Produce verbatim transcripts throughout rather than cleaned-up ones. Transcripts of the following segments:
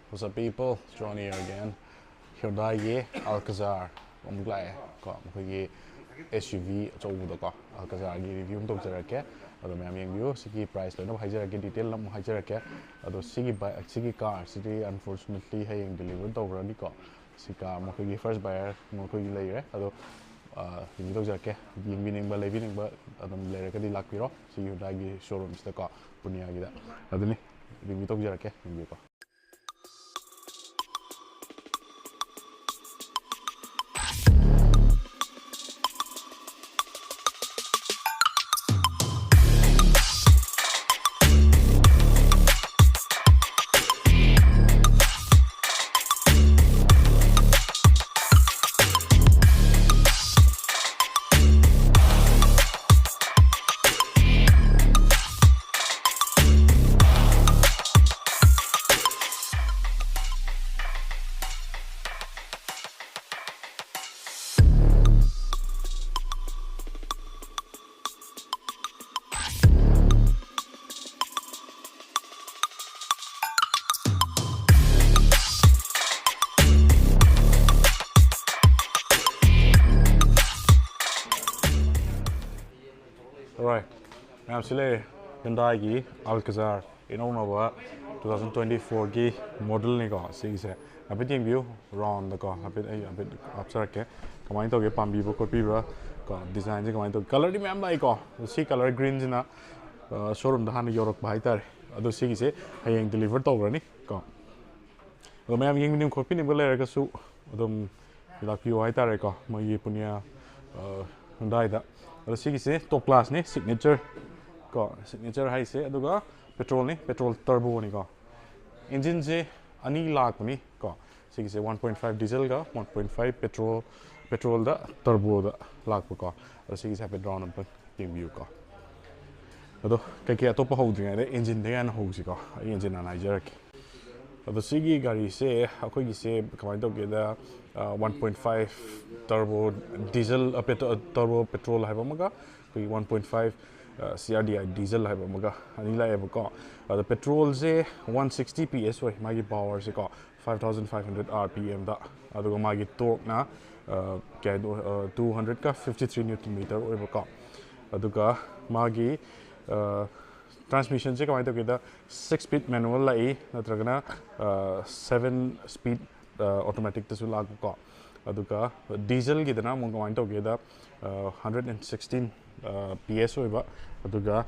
What's up, people? Johnny here again. Hyundaiꯒꯤ Alcazar ꯑꯃꯨꯛ ꯂꯥꯛꯑꯦ ꯀꯣ, ꯃꯈꯣꯏꯒꯤ S U V ꯑꯆꯧꯕꯗꯀꯣ, Alcazarꯒꯤ review ꯑꯃ ꯇꯧꯖꯔꯛꯀꯦ꯫ ꯑꯗꯣ ꯃꯌꯥꯝ ꯌꯦꯡꯕꯤꯌꯨ, ꯁꯤꯒꯤ price ꯂꯣꯏꯅꯃꯛ ꯍꯥꯏꯖꯔꯛꯀꯦ, detail ꯑꯃꯨꯛ ꯍꯥꯏꯖꯔꯛꯀꯦ꯫ ꯑꯗꯣ ꯁꯤꯒꯤ ꯁꯤꯒꯤ car ꯁꯤꯗꯤ unfortunately ꯍꯌꯦꯡ deliver ꯇꯧꯈ꯭ꯔꯅꯤꯀꯣ꯫ ꯁꯤ car ꯃꯈꯣꯏꯒꯤ first buyer ꯃꯈꯣꯏꯒꯤ ꯂꯩꯔꯦ꯫ ꯑꯗꯣ review ꯇꯧꯖꯔꯛꯀꯦ꯫ ꯌꯦꯡꯕꯤꯅꯤꯡꯕ, ꯂꯩꯕꯤꯅꯤꯡꯕ ꯑꯗꯨꯝ ꯂꯩꯔꯒꯗꯤ ꯂꯥꯛꯄꯤꯔꯣ ꯁꯤ Hyundaiꯒꯤ showroomꯁꯤꯗꯀꯣ, ꯄꯨꯅꯤꯌꯥꯒꯤꯗ꯫ ꯑꯗꯨꯅꯤ, review ꯇꯧꯖꯔꯛꯀꯦ, ꯌꯦꯡꯕꯤꯌꯨꯀꯣ꯫ Alright, ꯃꯌꯥꯝꯁꯤ ꯂꯩꯔꯦ꯫ Hyundaiꯒꯤ Alcazar ꯏꯅꯧꯅꯧꯕ two thousand twenty fourꯒꯤ modelꯅꯤꯀꯣ꯫ ꯁꯤꯒꯤꯁꯦ ꯍꯥꯏꯐꯦꯠ ꯌꯦꯡꯕꯤꯌꯨ, roundꯗꯀꯣ ꯍꯥꯏꯐꯦꯠ ꯑꯩ ꯍꯥꯏꯐꯦꯠ ꯍꯥꯞꯆꯔꯛꯀꯦ꯫ ꯀꯃꯥꯏꯅ ꯇꯧꯒꯦ, ꯄꯥꯝꯕꯤꯕ ꯈꯣꯠꯄꯤꯕ꯭ꯔꯥ ꯀꯣ, designꯁꯦ ꯀꯃꯥꯏꯅ ꯇꯧꯒꯦ? Colorꯗꯤ ꯃꯌꯥꯝ ꯂꯥꯛꯏꯀꯣ꯫ ꯁꯤ color greenꯁꯤꯅ showroomꯗ ꯍꯥꯟꯅ ꯌꯧꯔꯛꯄ ꯍꯥꯏꯇꯥꯔꯦ꯫ ꯑꯗꯣ ꯁꯤꯒꯤꯁꯦ ꯍꯌꯦꯡ deliver ꯇꯧꯈ꯭ꯔꯅꯤ ꯀꯣ꯫ ꯑꯗꯣ ꯃꯌꯥꯝ ꯌꯦꯡꯕꯤꯅꯤꯡ ꯈꯣꯠꯄꯤꯅꯤꯡꯕ ꯂꯩꯔꯒꯁꯨ ꯑꯗꯨꯝ ꯂꯥꯛꯄꯤꯌꯨ ꯍꯥꯏꯇꯥꯔꯦꯀꯣ, ꯃꯣꯏꯒꯤ ꯄꯨꯅꯤꯌꯥ Hyundaiꯗ꯫ ꯑꯗꯣ ꯁꯤꯒꯤꯁꯦ top classꯅꯤ, signature ꯀꯣ, signature ꯍꯥꯏꯁꯦ꯫ ꯑꯗꯨꯒ petrolꯅꯤ, petrol turboꯅꯤꯀꯣ꯫ Engineꯁꯦ ꯑꯅꯤ ꯂꯥꯛꯄꯅꯤ ꯀꯣ꯫ ꯁꯤꯒꯤꯁꯦ one point five dieselꯒ one point five petrol, petrolꯗ turboꯗ ꯂꯥꯛꯄꯀꯣ꯫ ꯑꯗꯣ ꯁꯤꯒꯤꯁꯦ ꯍꯥꯏꯐꯦꯠ round ꯑꯝꯇꯪ ꯌꯦꯡꯕꯤꯌꯨꯀꯣ꯫ ꯑꯗꯣ ꯀꯩꯀꯩ ꯑꯇꯣꯞꯄ ꯍꯧꯗ꯭ꯔꯤꯉꯩꯗ engineꯗꯒꯤ ꯍꯥꯟꯅ ꯍꯧꯁꯤꯀꯣ꯫ ꯑꯩ engine ꯍꯥꯟꯅ ꯍꯥꯏꯖꯔꯛꯀꯦ꯫ ꯑꯗꯣ ꯁꯤꯒꯤ ꯒꯥꯔꯤꯁꯦ ꯑꯩꯈꯣꯏꯒꯤꯁꯦ ꯀꯃꯥꯏꯅ ꯇꯧꯒꯦꯗ, one point five turbo diesel, turbo petrol ꯍꯥꯏꯕ ꯑꯃꯒ ꯑꯩꯈꯣꯏꯒꯤ one point five C R D I diesel ꯍꯥꯏꯕ ꯑꯃꯒ ꯑꯅꯤ ꯂꯥꯛꯑꯦꯕꯀꯣ꯫ ꯑꯗꯣ ꯄꯦꯇ꯭ꯔꯣꯜꯁꯦ ꯋꯥꯟ ꯁꯤꯛꯁꯇꯤ ꯄꯤ ꯑꯦꯁ ꯑꯣꯏ ꯃꯥꯒꯤ ꯄꯋꯔꯁꯦꯀꯣ, five thousand five hundred R P ꯑꯦꯝꯗ꯫ ꯑꯗꯨꯒ ꯃꯥꯒꯤ ꯇꯣꯔꯛꯅ ꯀꯩ ꯍꯥꯏꯅꯣ, ꯇꯨ ꯍꯟꯗ꯭ꯔꯦꯗꯀ ꯐꯤꯐꯇꯤ ꯊ꯭ꯔꯤ ꯅ꯭ꯌꯨꯇꯟ ꯃꯤꯇꯔ ꯑꯣꯏꯕꯀꯣ꯫ ꯑꯗꯨꯒ ꯃꯥꯒꯤ ꯇ꯭ꯔꯥꯟꯁꯃꯤꯁꯟꯁꯦ ꯀꯃꯥꯏꯅ ꯇꯧꯒꯦꯗ, ꯁꯤꯛꯁ ꯁ꯭ꯄꯤꯠ ꯃꯦꯅꯨꯋꯦꯜ ꯂꯥꯛꯏ, ꯅꯠꯇ꯭ꯔꯒꯅ ꯁꯕꯦꯟ ꯁ꯭ꯄꯤꯠ ꯑꯣꯇꯣꯃꯦꯇꯤꯛꯇꯁꯨ ꯂꯥꯛꯄꯀꯣ꯫ ꯑꯗꯨꯒ ꯗꯤꯖꯜꯒꯤꯗꯅ ꯑꯃꯨꯛ ꯀꯃꯥꯏꯅ ꯇꯧꯒꯦꯗ, hundred and sixteen P S ꯑꯣꯏꯕ, ꯑꯗꯨꯒ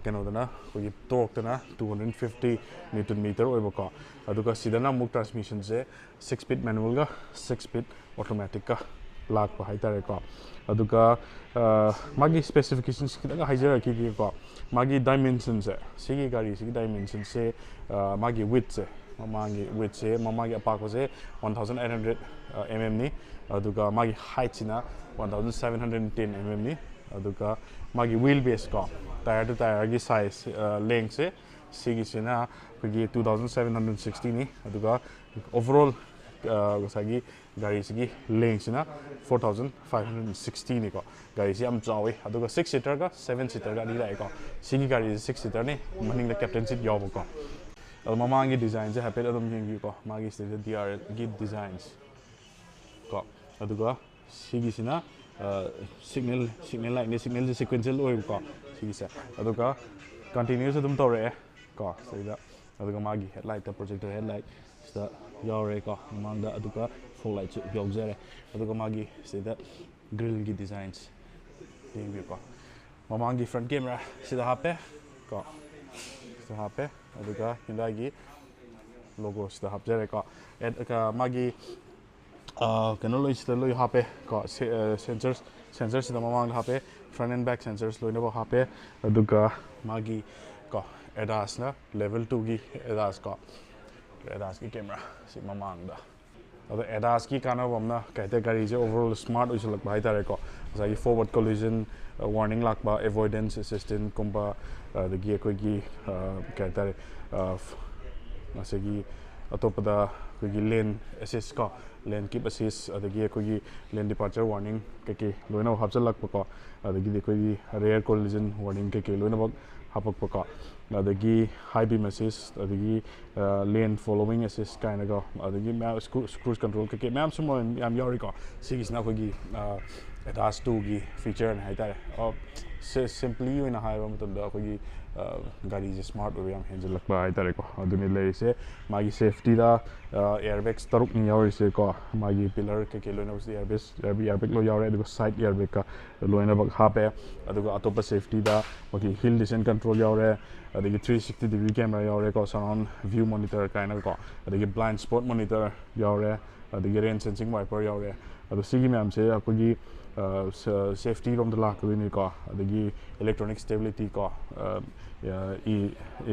ꯀꯩꯅꯣꯗꯅ, ꯑꯩꯈꯣꯏꯒꯤ ꯇꯣꯔꯛꯇꯅ two hundred fifty newton metre ꯑꯣꯏꯕꯀꯣ꯫ ꯑꯗꯨꯒ ꯁꯤꯗꯅ ꯑꯃꯨꯛ ꯇ꯭ꯔꯥꯟꯁꯃꯤꯁꯟꯁꯦ ꯁꯤꯛꯁ ꯁ꯭ꯄꯤꯠ ꯃꯦꯅꯨꯋꯦꯜꯒ ꯁꯤꯛꯁ ꯁ꯭ꯄꯤꯠ ꯑꯣꯇꯣꯃꯦꯇꯤꯛꯀ ꯂꯥꯛꯄ ꯍꯥꯏꯇꯥꯔꯦꯀꯣ꯫ ꯑꯗꯨꯒ ꯃꯥꯒꯤ ꯁ꯭ꯄꯦꯁꯤꯐꯤꯀꯦꯁꯟꯁ ꯈꯤꯇꯪ ꯍꯥꯏꯖꯔꯛꯈꯤꯒꯦꯀꯣ꯫ ꯃꯥꯒꯤ ꯗꯥꯏꯃꯦꯟꯁꯟꯁꯦ, ꯁꯤꯒꯤ ꯒꯥꯔꯤꯁꯤꯒꯤ ꯗꯥꯏꯃꯦꯟꯁꯟꯁꯦ, ꯃꯥꯒꯤ ꯋꯤꯠꯁꯦ, ꯃꯃꯥꯡꯒꯤ ꯋꯤꯠꯁꯦ, ꯃꯃꯥꯡꯒꯤ ꯑꯄꯥꯛꯄꯁꯦ one thousand eight hundred M ꯑꯦꯝꯅꯤ꯫ ꯑꯗꯨꯒ ꯃꯥꯒꯤ ꯍꯥꯏꯠꯁꯤꯅ one thousand seven hundred ten M ꯑꯦꯝꯅꯤ꯫ ꯑꯗꯨꯒ ꯃꯥꯒꯤ ꯋꯤꯜ ꯕꯦꯁꯀꯣ, ꯇꯥꯌꯔ ꯇꯨ ꯇꯥꯌꯔꯒꯤ ꯁꯥꯏꯖ, ꯂꯦꯡꯁꯦ, ꯁꯤꯒꯤꯁꯤꯅ ꯑꯩꯈꯣꯏꯒꯤ ꯇꯨ ꯊꯥꯎꯖꯟ ꯁꯕꯦꯟ ꯍꯟꯗ꯭ꯔꯦꯠ ꯁꯤꯛꯁꯇꯤꯅꯤ꯫ ꯑꯗꯨꯒ ꯑꯣꯚꯔꯑꯣꯜ ꯉꯁꯥꯏꯒꯤ ꯒꯥꯔꯤꯁꯤꯒꯤ ꯂꯦꯡꯁꯤꯅ ꯐꯣꯔ ꯊꯥꯎꯖꯟ ꯐꯥꯏꯚ ꯍꯟꯗ꯭ꯔꯦꯠ ꯁꯤꯛꯁꯇꯤꯅꯤꯀꯣ꯫ ꯒꯥꯔꯤꯁꯤ ꯌꯥꯝ ꯆꯥꯎꯋꯤ꯫ ꯑꯗꯨꯒ ꯁꯤꯛꯁ ꯁꯤꯇꯔꯒ ꯁꯕꯦꯟ ꯁꯤꯇꯔꯒ ꯑꯅꯤ ꯂꯥꯛꯑꯦꯀꯣ꯫ ꯁꯤꯒꯤ ꯒꯥꯔꯤꯁꯤ ꯁꯤꯛꯁ ꯁꯤꯇꯔꯅꯤ, ꯃꯅꯤꯡꯗ ꯀꯦꯞꯇꯦꯟ ꯁꯤꯠ ꯌꯥꯎꯕꯀꯣ꯫ ꯑꯗꯣ ꯃꯃꯥꯡꯒꯤ ꯗꯤꯖꯥꯏꯟꯁꯦ ꯍꯥꯏꯐꯦꯠ ꯑꯗꯨꯝ ꯌꯦꯡꯕꯤꯌꯨꯀꯣ, ꯃꯥꯒꯤ ꯁꯤꯗꯩꯗ ꯗꯤ ꯑꯥꯔ ꯑꯦꯜꯒꯤ ꯗꯤꯖꯥꯏꯟꯁ ꯀꯣ꯫ ꯑꯗꯨꯒ ꯁꯤꯒꯤꯁꯤꯅ ꯁꯤꯒꯅꯦꯜ, ꯁꯤꯒꯅꯦꯜ ꯂꯥꯏꯠꯅꯤ꯫ ꯁꯤꯒꯅꯦꯜꯁꯦ ꯁꯤꯀ꯭ꯋꯦꯟꯁꯤꯌꯦꯜ ꯑꯣꯏꯕꯀꯣ, ꯁꯤꯒꯤꯁꯦ꯫ ꯑꯗꯨꯒ ꯀꯟꯇꯤꯅ꯭ꯌꯨꯁ ꯑꯗꯨꯝ ꯇꯧꯔꯛꯑꯦ ꯀꯣ ꯁꯤꯗ꯫ ꯑꯗꯨꯒ ꯃꯥꯒꯤ ꯍꯦꯠꯂꯥꯏꯠꯇ, ꯄ꯭ꯔꯣꯖꯦꯛꯇꯔ ꯍꯦꯠꯂꯥꯏꯠ ꯁꯤꯗ ꯌꯥꯎꯔꯦꯀꯣ, ꯃꯃꯥꯡꯗ꯫ ꯑꯗꯨꯒ ꯐꯣꯛ ꯂꯥꯏꯠꯁꯨ ꯌꯥꯎꯖꯔꯦ꯫ ꯑꯗꯨꯒ ꯃꯥꯒꯤ ꯁꯤꯗ ꯒ꯭ꯔꯤꯜꯒꯤ ꯗꯤꯖꯥꯏꯟꯁ ꯌꯦꯡꯕꯤꯌꯨꯀꯣ꯫ ꯃꯃꯥꯡꯒꯤ ꯐ꯭ꯔꯟ ꯀꯦꯃꯦꯔꯥ ꯁꯤꯗ ꯍꯥꯞꯄꯦ ꯀꯣ, ꯁꯤꯗ ꯍꯥꯞꯄꯦ꯫ ꯑꯗꯨꯒ ꯍ꯭ꯌꯨꯟꯗꯥꯏꯒꯤ ꯂꯣꯒꯣ ꯁꯤꯗ ꯍꯥꯞꯆꯔꯦꯀꯣ꯫ ꯑꯦꯠ-, ꯀ-, ꯃꯥꯒꯤ, ꯑ, ꯀꯩꯅꯣ ꯂꯣꯏꯁꯤꯗ ꯂꯣꯏ ꯍꯥꯞꯄꯦ ꯀꯣ꯫ ꯁꯦ-, ꯑ, ꯁꯦꯟꯁꯔꯁ, ꯁꯦꯟꯁꯔꯁꯤꯗ ꯃꯃꯥꯡꯗ ꯍꯥꯞꯄꯦ, ꯐ꯭ꯔꯟ ꯑꯦꯟ ꯕꯦꯛ ꯁꯦꯟꯁꯔꯁ ꯂꯣꯏꯅꯃꯛ ꯍꯥꯞꯄꯦ꯫ ꯑꯗꯨꯒ ꯃꯥꯒꯤ ꯀꯣ, ꯑꯦꯗꯥꯁꯅ ꯂꯦꯚꯦꯜ ꯇꯨꯒꯤ ꯑꯦꯗꯥꯁ ꯀꯣ, ꯑꯦꯗꯥꯁꯀꯤ ꯀꯦꯃꯦꯔꯥ ꯁꯤ ꯃꯃꯥꯡꯗ꯫ ꯑꯗꯣ ꯑꯦꯗꯥꯁꯀꯤ ꯀꯥꯟꯅꯕ ꯑꯃꯅ ꯀꯩ ꯍꯥꯏꯇꯥꯔꯦ, ꯒꯥꯔꯤꯁꯦ ꯑꯣꯚꯔꯑꯣꯜ ꯁ꯭ꯃꯥꯔꯠ ꯑꯣꯏꯁꯤꯜꯂꯛꯄ ꯍꯥꯏꯇꯥꯔꯦꯀꯣ꯫ ꯉꯁꯥꯏꯒꯤ ꯐꯣꯔꯋꯥꯔꯗ ꯀꯣꯂꯤꯖꯟ ꯋꯥꯔꯅꯤꯡ ꯂꯥꯛꯄ, ꯑꯦꯚꯣꯏꯗꯦꯟꯁ ꯑꯦꯁꯤꯁꯇꯦꯟꯁꯀꯨꯝꯕ, ꯑꯗꯒꯤ ꯑꯩꯈꯣꯏꯒꯤ, ꯑ, ꯀꯩ ꯍꯥꯏꯇꯥꯔꯦ, ꯑ, ꯐ-, ꯉꯁꯥꯏꯒꯤ ꯑꯇꯣꯞꯄꯗ ꯑꯩꯈꯣꯏꯒꯤ ꯂꯦꯟ ꯑꯦꯁꯤꯁ ꯀꯣ, ꯂꯦꯟ ꯀꯤꯞ ꯑꯦꯁꯤꯁ, ꯑꯗꯒꯤ ꯑꯩꯈꯣꯏꯒꯤ ꯂꯦꯟ ꯗꯤꯄꯥꯔꯆꯔ ꯋꯥꯔꯅꯤꯡ ꯀꯩꯀꯩ ꯂꯣꯏꯅꯃꯛ ꯍꯥꯞꯆꯤꯜꯂꯛꯄꯀꯣ, ꯑꯗꯒꯤꯗꯤ ꯑꯩꯈꯣꯏꯒꯤ ꯔꯦꯌꯔ ꯀꯣꯂꯤꯖꯟ ꯋꯥꯔꯅꯤꯡ ꯀꯩꯀꯩ ꯂꯣꯏꯅꯃꯛ ꯍꯥꯄꯛꯄꯀꯣ, ꯑꯗꯒꯤ ꯍꯥꯏ ꯕꯤꯝ ꯑꯦꯁꯤꯁ, ꯑꯗꯒꯤ ꯂꯦꯟ ꯐꯣꯂꯣꯋꯤꯡ ꯑꯦꯁꯤꯁ ꯀꯥꯏꯅꯀꯣ, ꯑꯗꯒꯤ ꯃꯌꯥꯝ ꯀ꯭ꯔꯨꯖ ꯀꯟꯇ꯭ꯔꯣꯜ ꯀꯩꯀꯩ ꯃꯌꯥꯝꯁꯨ ꯃꯣꯏ ꯌꯥꯝ ꯌꯥꯎꯔꯤꯀꯣ꯫ ꯁꯤꯒꯤꯁꯤꯅ ꯑꯩꯈꯣꯏꯒꯤ ꯑꯦꯗꯥꯁ ꯇꯨꯒꯤ ꯐꯤꯆꯔꯅꯤ ꯍꯥꯏꯇꯥꯔꯦ꯫ ꯁꯤꯝꯄ꯭ꯂꯤ ꯑꯣꯏꯅ ꯍꯥꯏꯕ ꯃꯇꯝꯗ ꯑꯩꯈꯣꯏꯒꯤ ꯒꯥꯔꯤꯁꯦ ꯁ꯭ꯃꯥꯔꯠ ꯑꯣꯏꯕ ꯌꯥꯝ ꯍꯦꯟꯖꯜꯂꯛꯄ ꯍꯥꯏꯇꯥꯔꯦꯀꯣ꯫ ꯑꯗꯨꯅꯤ ꯂꯩꯔꯤꯁꯦ꯫ ꯃꯥꯒꯤ ꯁꯦꯐꯇꯤꯗ ꯑꯦꯌꯥꯔꯕꯦꯒꯁ ꯇꯔꯨꯛꯅꯤ ꯌꯥꯎꯔꯤꯁꯦꯀꯣ꯫ ꯃꯥꯒꯤ ꯄꯤꯂꯔ ꯀꯩꯀꯩ ꯂꯣꯏꯅꯃꯛꯁꯤꯗ ꯑꯦꯌꯥꯔꯕꯦꯒ ꯑꯦꯌꯥꯔꯕꯦꯒ ꯂꯣꯏ ꯌꯥꯎꯔꯦ, ꯑꯗꯨꯒ ꯁꯥꯏꯠ ꯑꯦꯌꯥꯔꯕꯦꯒꯀ ꯂꯣꯏꯅꯃꯛ ꯍꯥꯞꯄꯦ꯫ ꯑꯗꯨꯒ ꯑꯇꯣꯞꯄ ꯁꯦꯐꯇꯤꯗ ꯑꯩꯈꯣꯏꯒꯤ ꯍꯤꯜ ꯗꯤꯁꯦꯟ ꯀꯟꯇ꯭ꯔꯣꯜ ꯌꯥꯎꯔꯦ, ꯑꯗꯒꯤ ꯊ꯭ꯔꯤ ꯁꯤꯛꯁꯇꯤ ꯗꯤꯒ꯭ꯔꯤ ꯀꯦꯃꯦꯔꯥ ꯌꯥꯎꯔꯦꯀꯣ, ꯁꯔꯥꯎꯟ ꯚ꯭ꯌꯨ ꯃꯣꯅꯤꯇꯔ ꯀꯥꯏꯅꯀꯣ, ꯑꯗꯒꯤ ꯕ꯭ꯂꯥꯏꯟ ꯁ꯭ꯄꯣꯠ ꯃꯣꯅꯤꯇꯔ ꯌꯥꯎꯔꯦ, ꯑꯗꯒꯤ ꯔꯦꯟ ꯁꯦꯟꯁꯤꯡ ꯋꯥꯏꯄꯔ ꯌꯥꯎꯔꯦ꯫ ꯑꯗꯣ ꯁꯤꯒꯤ ꯃꯌꯥꯝꯁꯦ ꯑꯩꯈꯣꯏꯒꯤ ꯁꯦꯐꯇꯤ ꯔꯣꯝꯗ ꯂꯥꯛꯀꯗꯣꯏꯅꯤꯀꯣ꯫ ꯑꯗꯒꯤ ꯏꯂꯦꯛꯇ꯭ꯔꯣꯅꯤꯛ ꯁ꯭ꯇꯦꯕꯤꯂꯤꯇꯤ ꯀꯣ, ꯏ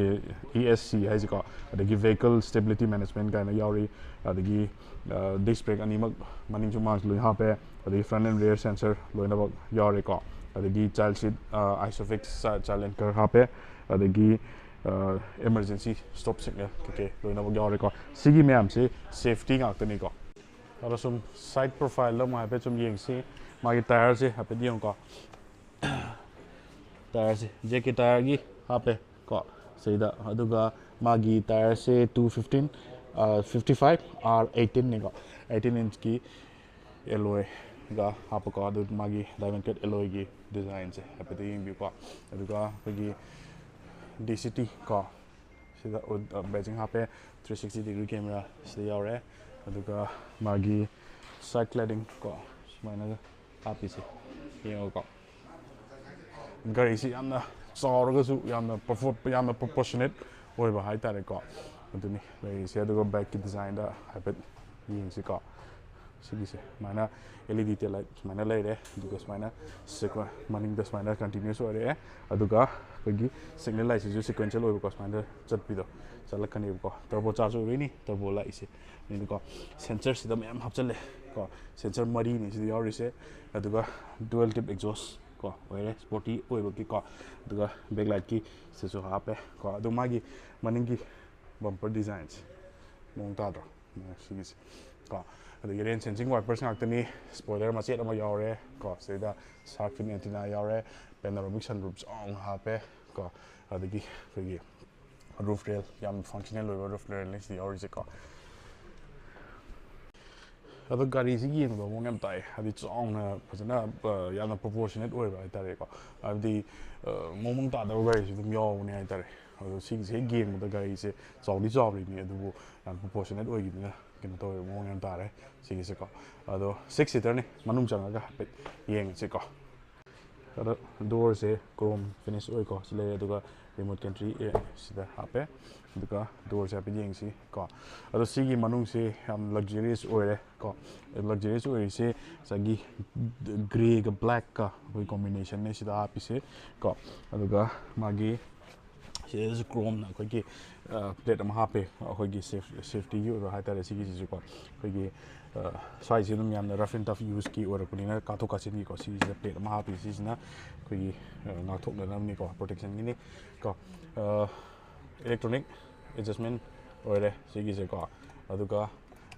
ꯑꯦꯁ ꯁꯤ ꯍꯥꯏꯁꯦꯀꯣ, ꯑꯗꯒꯤ ꯚꯦꯍꯤꯀꯜ ꯁ꯭ꯇꯦꯕꯤꯂꯤꯇꯤ ꯃꯦꯅꯦꯖꯃꯦꯟ ꯀꯥꯏꯅ ꯌꯥꯎꯔꯤ꯫ ꯑꯗꯒꯤ ꯗꯤꯁ ꯕ꯭ꯔꯦꯛ ꯑꯅꯤꯃꯛ, ꯃꯅꯤꯡꯁꯨ ꯃꯥꯡꯁꯨ ꯂꯣꯏ ꯍꯥꯞꯄꯦ꯫ ꯑꯗꯒꯤ ꯐ꯭ꯔꯟ ꯑꯦꯟ ꯔꯤꯌꯔ ꯁꯦꯟꯁꯔ ꯂꯣꯏꯅꯃꯛ ꯌꯥꯎꯔꯦꯀꯣ꯫ ꯑꯗꯒꯤ ꯆꯥꯏꯜ ꯁꯤꯠ, ꯑꯥꯏꯁꯣꯐꯤꯛꯁ ꯆꯥꯏꯜ ꯑꯦꯟꯀꯔ ꯍꯥꯞꯄꯦ꯫ ꯑꯗꯒꯤ ꯏꯃꯔꯖꯦꯟꯁꯤ ꯁ꯭ꯇꯣꯞ ꯁꯤꯒꯅꯦꯜ ꯀꯩꯀꯩ ꯂꯣꯏꯅꯃꯛ ꯌꯥꯎꯔꯦꯀꯣ꯫ ꯁꯤꯒꯤ ꯃꯌꯥꯝꯁꯤ ꯁꯦꯐꯇꯤ ꯉꯥꯛꯇꯅꯤꯀꯣ꯫ ꯑꯗꯣ ꯁꯨꯝ ꯁꯥꯏꯠ ꯄ꯭ꯔꯣꯐꯥꯏꯜꯗ ꯑꯃꯨꯛ ꯍꯥꯏꯐꯦꯠ ꯁꯨꯝ ꯌꯦꯡꯁꯤ꯫ ꯃꯥꯒꯤ ꯇꯥꯌꯔꯁꯦ ꯍꯥꯏꯐꯦꯠ ꯌꯦꯡꯉꯨꯀꯣ꯫ ꯇꯥꯌꯔꯁꯦ ꯖꯦ ꯀꯦ ꯇꯥꯌꯔꯒꯤ ꯍꯥꯞꯄꯦ ꯀꯣ ꯁꯤꯗ꯫ ꯑꯗꯨꯒ ꯃꯥꯒꯤ ꯇꯥꯌꯔꯁꯦ two fifteen, fifty five R ꯑꯩꯠꯇꯤꯟꯅꯤꯀꯣ꯫ ꯑꯩꯠꯇꯤꯟ ꯏꯟꯆꯀꯤ ꯑꯦꯂꯣꯏꯒ ꯍꯥꯞꯄꯀꯣ꯫ ꯑꯗꯨ ꯃꯥꯒꯤ ꯗꯥꯏꯃꯟ ꯀꯠ ꯑꯦꯂꯣꯏꯒꯤ ꯗꯤꯖꯥꯏꯟꯁꯦ ꯍꯥꯏꯐꯦꯠꯇ ꯌꯦꯡꯕꯤꯌꯨꯀꯣ꯫ ꯑꯗꯨꯒ ꯑꯩꯈꯣꯏꯒꯤ ꯗꯤ ꯁꯤ ꯇꯤ ꯀꯣ, ꯁꯤꯗ ꯕꯦꯖꯤꯡ ꯍꯥꯞꯄꯦ꯫ ꯊ꯭ꯔꯤ ꯁꯤꯛꯁꯇꯤ ꯗꯤꯒ꯭ꯔꯤ ꯀꯦꯃꯦꯔꯥ ꯁꯤꯗ ꯌꯥꯎꯔꯦ꯫ ꯑꯗꯨꯒ ꯃꯥꯒꯤ ꯁꯥꯏꯠ ꯀ꯭ꯂꯦꯗꯤꯡ ꯀꯣ, ꯁꯨꯃꯥꯏꯅ ꯍꯥꯞꯄꯤꯁꯦ ꯌꯦꯡꯉꯣꯀꯣ꯫ ꯒꯥꯔꯤꯁꯤ ꯌꯥꯝꯅ ꯆꯥꯎꯔꯒꯁꯨ ꯌꯥꯝꯅ ꯄ꯭ꯔꯣꯐꯣꯔ-, ꯌꯥꯝꯅ ꯄ꯭ꯔꯣꯄꯣꯔꯁꯅꯦꯠ ꯑꯣꯏꯕ ꯍꯥꯏꯇꯥꯔꯦꯀꯣ꯫ ꯑꯗꯨꯅꯤ ꯂꯩꯔꯤꯁꯦ꯫ ꯑꯗꯨꯒ ꯕꯦꯛꯀꯤ ꯗꯤꯖꯥꯏꯟꯗ ꯍꯥꯏꯐꯦꯠ ꯌꯦꯡꯁꯤꯀꯣ꯫ ꯁꯤꯒꯤꯁꯦ ꯁꯨꯃꯥꯏꯅ ꯑꯦꯜ ꯏ ꯗꯤ ꯇꯦꯜ ꯂꯥꯏꯠ ꯁꯨꯃꯥꯏꯅ ꯂꯩꯔꯦ꯫ ꯑꯗꯨꯒ ꯁꯨꯃꯥꯏꯅ ꯁꯤꯀ꯭ꯋꯦ-, ꯃꯅꯤꯡꯗ ꯁꯨꯃꯥꯏꯅ ꯀꯟꯇꯤꯅ꯭ꯌꯨꯁ ꯑꯣꯏꯔꯛꯑꯦ꯫ ꯑꯗꯨꯒ ꯑꯩꯈꯣꯏꯒꯤ ꯁꯤꯒꯅꯦꯜ ꯂꯥꯏꯠꯁꯤꯁꯨ ꯁꯤꯀ꯭ꯋꯦꯟꯁꯤꯌꯦꯜ ꯑꯣꯏꯕꯀꯣ, ꯁꯨꯃꯥꯏꯅ ꯆꯠꯄꯤꯗꯣ ꯆꯠꯂꯛꯀꯅꯦꯕꯀꯣ꯫ ꯇꯔꯕꯣ ꯆꯥꯔꯖ ꯑꯣꯏꯗꯣꯏꯅꯤ ꯇꯔꯕꯣ ꯂꯥꯛꯏꯁꯦ꯫ ꯑꯗꯨꯀꯣ, ꯁꯦꯟꯁꯔꯁꯤꯗ ꯃꯌꯥꯝ ꯍꯥꯞꯆꯜꯂꯦ ꯀꯣ꯫ ꯁꯦꯟꯁꯔ ꯃꯔꯤꯅꯤ ꯁꯤꯗ ꯌꯥꯎꯔꯤꯁꯦ꯫ ꯑꯗꯨꯒ ꯗꯨꯋꯦꯜ ꯇꯤꯞ ꯑꯦꯛꯖꯣꯁ ꯀꯣ ꯑꯣꯏꯔꯦ, ꯁ꯭ꯄꯣꯔꯇꯤ ꯑꯣꯏꯕꯒꯤꯀꯣ꯫ ꯑꯗꯨꯒ ꯕꯦꯛ ꯂꯥꯏꯠꯀꯤ ꯁꯤꯁꯨ ꯍꯥꯞꯄꯦ ꯀꯣ꯫ ꯑꯗꯨ ꯃꯥꯒꯤ ꯃꯅꯤꯡꯒꯤ ꯕꯝꯄꯔ ꯗꯤꯖꯥꯏꯟꯁꯦ ꯃꯑꯣꯡ ꯇꯥꯗ꯭ꯔꯣ? ꯁꯤꯒꯤꯁꯦ ꯀꯣ, ꯑꯗꯒꯤ rain sensing wipers ꯉꯥꯛꯇꯅꯤ꯫ Spoiler ꯃꯆꯦꯠ ꯑꯃ ꯌꯥꯎꯔꯦ ꯀꯣ, ꯁꯤꯗ shark fin antenna ꯌꯥꯎꯔꯦ, panoramic sunroof ꯆꯥꯎꯅ ꯍꯥꯞꯄꯦ ꯀꯣ, ꯑꯗꯒꯤ ꯑꯩꯈꯣꯏꯒꯤ roof rail, ꯌꯥꯝ functional ꯑꯣꯏꯕ roof railꯅꯤ ꯁꯤꯗ ꯌꯥꯎꯔꯤꯁꯦ ꯀꯣ꯫ ꯑꯗꯣ ꯒꯥꯔꯤꯁꯤ ꯌꯦꯡꯕꯗ ꯃꯑꯣꯡ ꯌꯥꯝ ꯇꯥꯏ, ꯍꯥꯏꯗꯤ ꯆꯥꯎꯅ ꯐꯖꯅ, ꯑ, ꯌꯥꯝꯅ proportionate ꯑꯣꯏꯕ ꯍꯥꯏꯇꯥꯔꯦꯀꯣ꯫ ꯍꯥꯏꯕꯗꯤ, ꯑ, ꯃꯑꯣꯡ ꯇꯥꯗꯕ ꯒꯥꯔꯤꯁꯨ ꯑꯗꯨꯝ ꯌꯥꯎꯕꯅꯦ ꯍꯥꯏꯇꯥꯔꯦ꯫ ꯑꯗꯣ ꯁꯤꯒꯤꯁꯦ ꯍꯦꯛ ꯌꯦꯡꯕꯗ ꯒꯥꯔꯤꯁꯦ ꯆꯥꯎꯗꯤ ꯆꯥꯎꯔꯤꯅꯤ, ꯑꯗꯨꯕꯨ ꯌꯥꯝ proportionate ꯑꯣꯏꯈꯤꯕꯅꯤꯅ ꯀꯩꯅꯣ ꯇꯧꯋꯦ, ꯃꯑꯣꯡ ꯌꯥꯝ ꯇꯥꯔꯦ ꯁꯤꯒꯤꯁꯦꯀꯣ꯫ ꯑꯗꯣ six seaterꯅꯤ, ꯃꯅꯨꯡ ꯆꯪꯉꯒ ꯍꯥꯏꯐꯦꯠ ꯌꯦꯡꯉꯁꯤꯀꯣ꯫ ꯑꯗꯣ doorꯁꯦ chrome finish ꯑꯣꯏꯀꯣ, ꯁꯤ ꯂꯩꯔꯦ꯫ ꯑꯗꯨꯒ remote entry, ꯑꯦ, ꯁꯤꯗ ꯍꯥꯞꯄꯦ꯫ ꯑꯗꯨꯒ doorꯁꯦ ꯍꯥꯏꯐꯦꯠ ꯌꯦꯡꯁꯤ ꯀꯣ꯫ ꯑꯗꯣ ꯁꯤꯒꯤ ꯃꯅꯨꯡꯁꯦ ꯌꯥꯝ luxurious ꯑꯣꯏꯔꯦ ꯀꯣ꯫ Luxurious ꯑꯣꯏꯔꯤꯁꯦ ꯉꯁꯥꯏꯒꯤ greyꯒ blackꯀ ꯑꯩꯈꯣꯏ combinationꯅꯦ ꯁꯤꯗ ꯍꯥꯞꯄꯤꯁꯦ ꯀꯣ꯫ ꯑꯗꯨꯒ ꯃꯥꯒꯤ ꯁꯤꯗꯁꯨ chromeꯅ ꯑꯩꯈꯣꯏꯒꯤ, ꯑ, plate ꯑꯃ ꯍꯥꯞꯄꯦ, ꯑꯩꯈꯣꯏꯒꯤ safe-, safetyꯒꯤ ꯑꯣꯏꯕ ꯍꯥꯏꯇꯥꯔꯦ꯫ ꯁꯤꯒꯤꯁꯤꯁꯨꯀꯣ ꯑꯩꯈꯣꯏꯒꯤ, ꯑ, ꯁ꯭ꯋꯥꯏꯁꯤ ꯑꯗꯨꯝ ꯌꯥꯝꯅ rough and tough useꯀꯤ ꯑꯣꯏꯔꯛꯄꯅꯤꯅ ꯀꯥꯊꯣꯛ ꯀꯥꯁꯤꯟꯒꯤꯀꯣ ꯁꯤꯁꯤꯗ plate ꯑꯃ ꯍꯥꯞꯄꯤ, ꯁꯤꯁꯤꯅ ꯑꯩꯈꯣꯏꯒꯤ, ꯑ, ꯉꯥꯛꯊꯣꯛꯅꯅꯕꯅꯤꯀꯣ, protectionꯒꯤꯅꯤ ꯀꯣ꯫ ꯑ, electronic adjustment ꯑꯣꯏꯔꯦ ꯁꯤꯒꯤꯁꯦꯀꯣ꯫ ꯑꯗꯨꯒ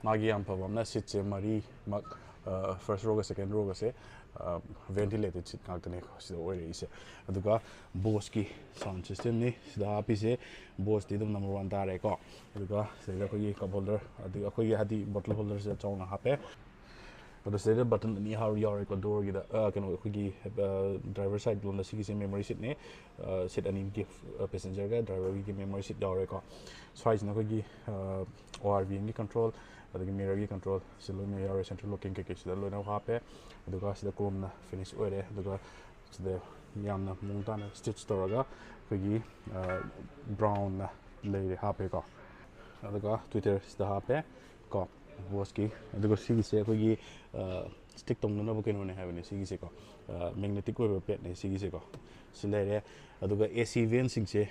ꯃꯥꯒꯤ ꯌꯥꯝ ꯐꯕ ꯑꯃꯅ seatꯁꯦ ꯃꯔꯤꯃꯛ, ꯑ, first rowꯒ second rowꯒꯁꯦ, ꯑ, ventilated seat ꯉꯥꯛꯇꯅꯦꯀꯣ ꯁꯤꯗ ꯑꯣꯏꯔꯛꯏꯁꯦ꯫ ꯑꯗꯨꯒ Boseꯀꯤ sound systemꯅꯤ ꯁꯤꯗ ꯍꯥꯞꯄꯤꯁꯦ꯫ Boseꯇꯤ ꯑꯗꯨꯝ number one ꯇꯥꯔꯦꯀꯣ꯫ ꯑꯗꯨꯒ ꯁꯤꯗꯩꯗ ꯑꯩꯈꯣꯏꯒꯤ cup holder, ꯑꯗꯒꯤ ꯑꯩꯈꯣꯏꯒꯤ ꯍꯥꯏꯗꯤ bottle holderꯁꯤꯗ ꯆꯥꯎꯅ ꯍꯥꯞꯄꯦ꯫ ꯑꯗꯣ ꯁꯤꯗꯩꯗ button ꯑꯅꯤ ꯍꯥꯞ-, ꯌꯥꯎꯔꯦꯀꯣ doorꯒꯤꯗ, ꯑ, ꯀꯩꯅꯣ ꯑꯩꯈꯣꯏꯒꯤ, ꯑ, driver side ꯂꯣꯝꯗ ꯁꯤꯒꯤꯁꯦ memory seatꯅꯦ꯫ ꯑ, seat ꯑꯅꯤꯒꯤ, ꯑ, passengerꯒ driverꯒꯤ memory seat ꯌꯥꯎꯔꯦꯀꯣ꯫ ꯁ꯭ꯋꯥꯏꯁꯤꯅ ꯑꯩꯈꯣꯏꯒꯤ, ꯑ, ORVMꯒꯤ control, ꯑꯗꯒꯤ mirrorꯒꯤ control, ꯁꯤ ꯂꯣꯏꯅ ꯌꯥꯎꯔꯦ, central locking ꯀꯩꯀꯩꯁꯤꯗ ꯂꯣꯏꯅ ꯍꯥꯞꯄꯦ꯫ ꯑꯗꯨꯒ ꯁꯤꯗ chromeꯅ finish ꯑꯣꯏꯔꯦ꯫ ꯑꯗꯨꯒ ꯁꯤꯗ ꯌꯥꯝꯅ ꯃꯑꯣꯡ ꯇꯥꯅ stitch ꯇꯧꯔꯒ ꯑꯩꯈꯣꯏꯒꯤ, ꯑ, brownꯅ ꯂꯩꯔꯦ, ꯍꯥꯞꯄꯦꯀꯣ꯫ ꯑꯗꯨꯒ tweeter ꯁꯤꯗ ꯍꯥꯞꯄꯦ ꯀꯣ, Boseꯀꯤ꯫ ꯑꯗꯨꯒ ꯁꯤꯒꯤꯁꯦ ꯑꯩꯈꯣꯏꯒꯤ, ꯑ, stick ꯇꯧꯅꯅꯕ ꯀꯩꯅꯣꯅꯦ ꯍꯥꯏꯕꯅꯦ ꯁꯤꯒꯤꯁꯦꯀꯣ, ꯑ, magnetic ꯑꯣꯏꯕ padꯅꯦ ꯁꯤꯒꯤꯁꯦꯀꯣ꯫ ꯁꯤ ꯂꯩꯔꯦ꯫ ꯑꯗꯨꯒ AC ventꯁꯤꯡꯁꯦ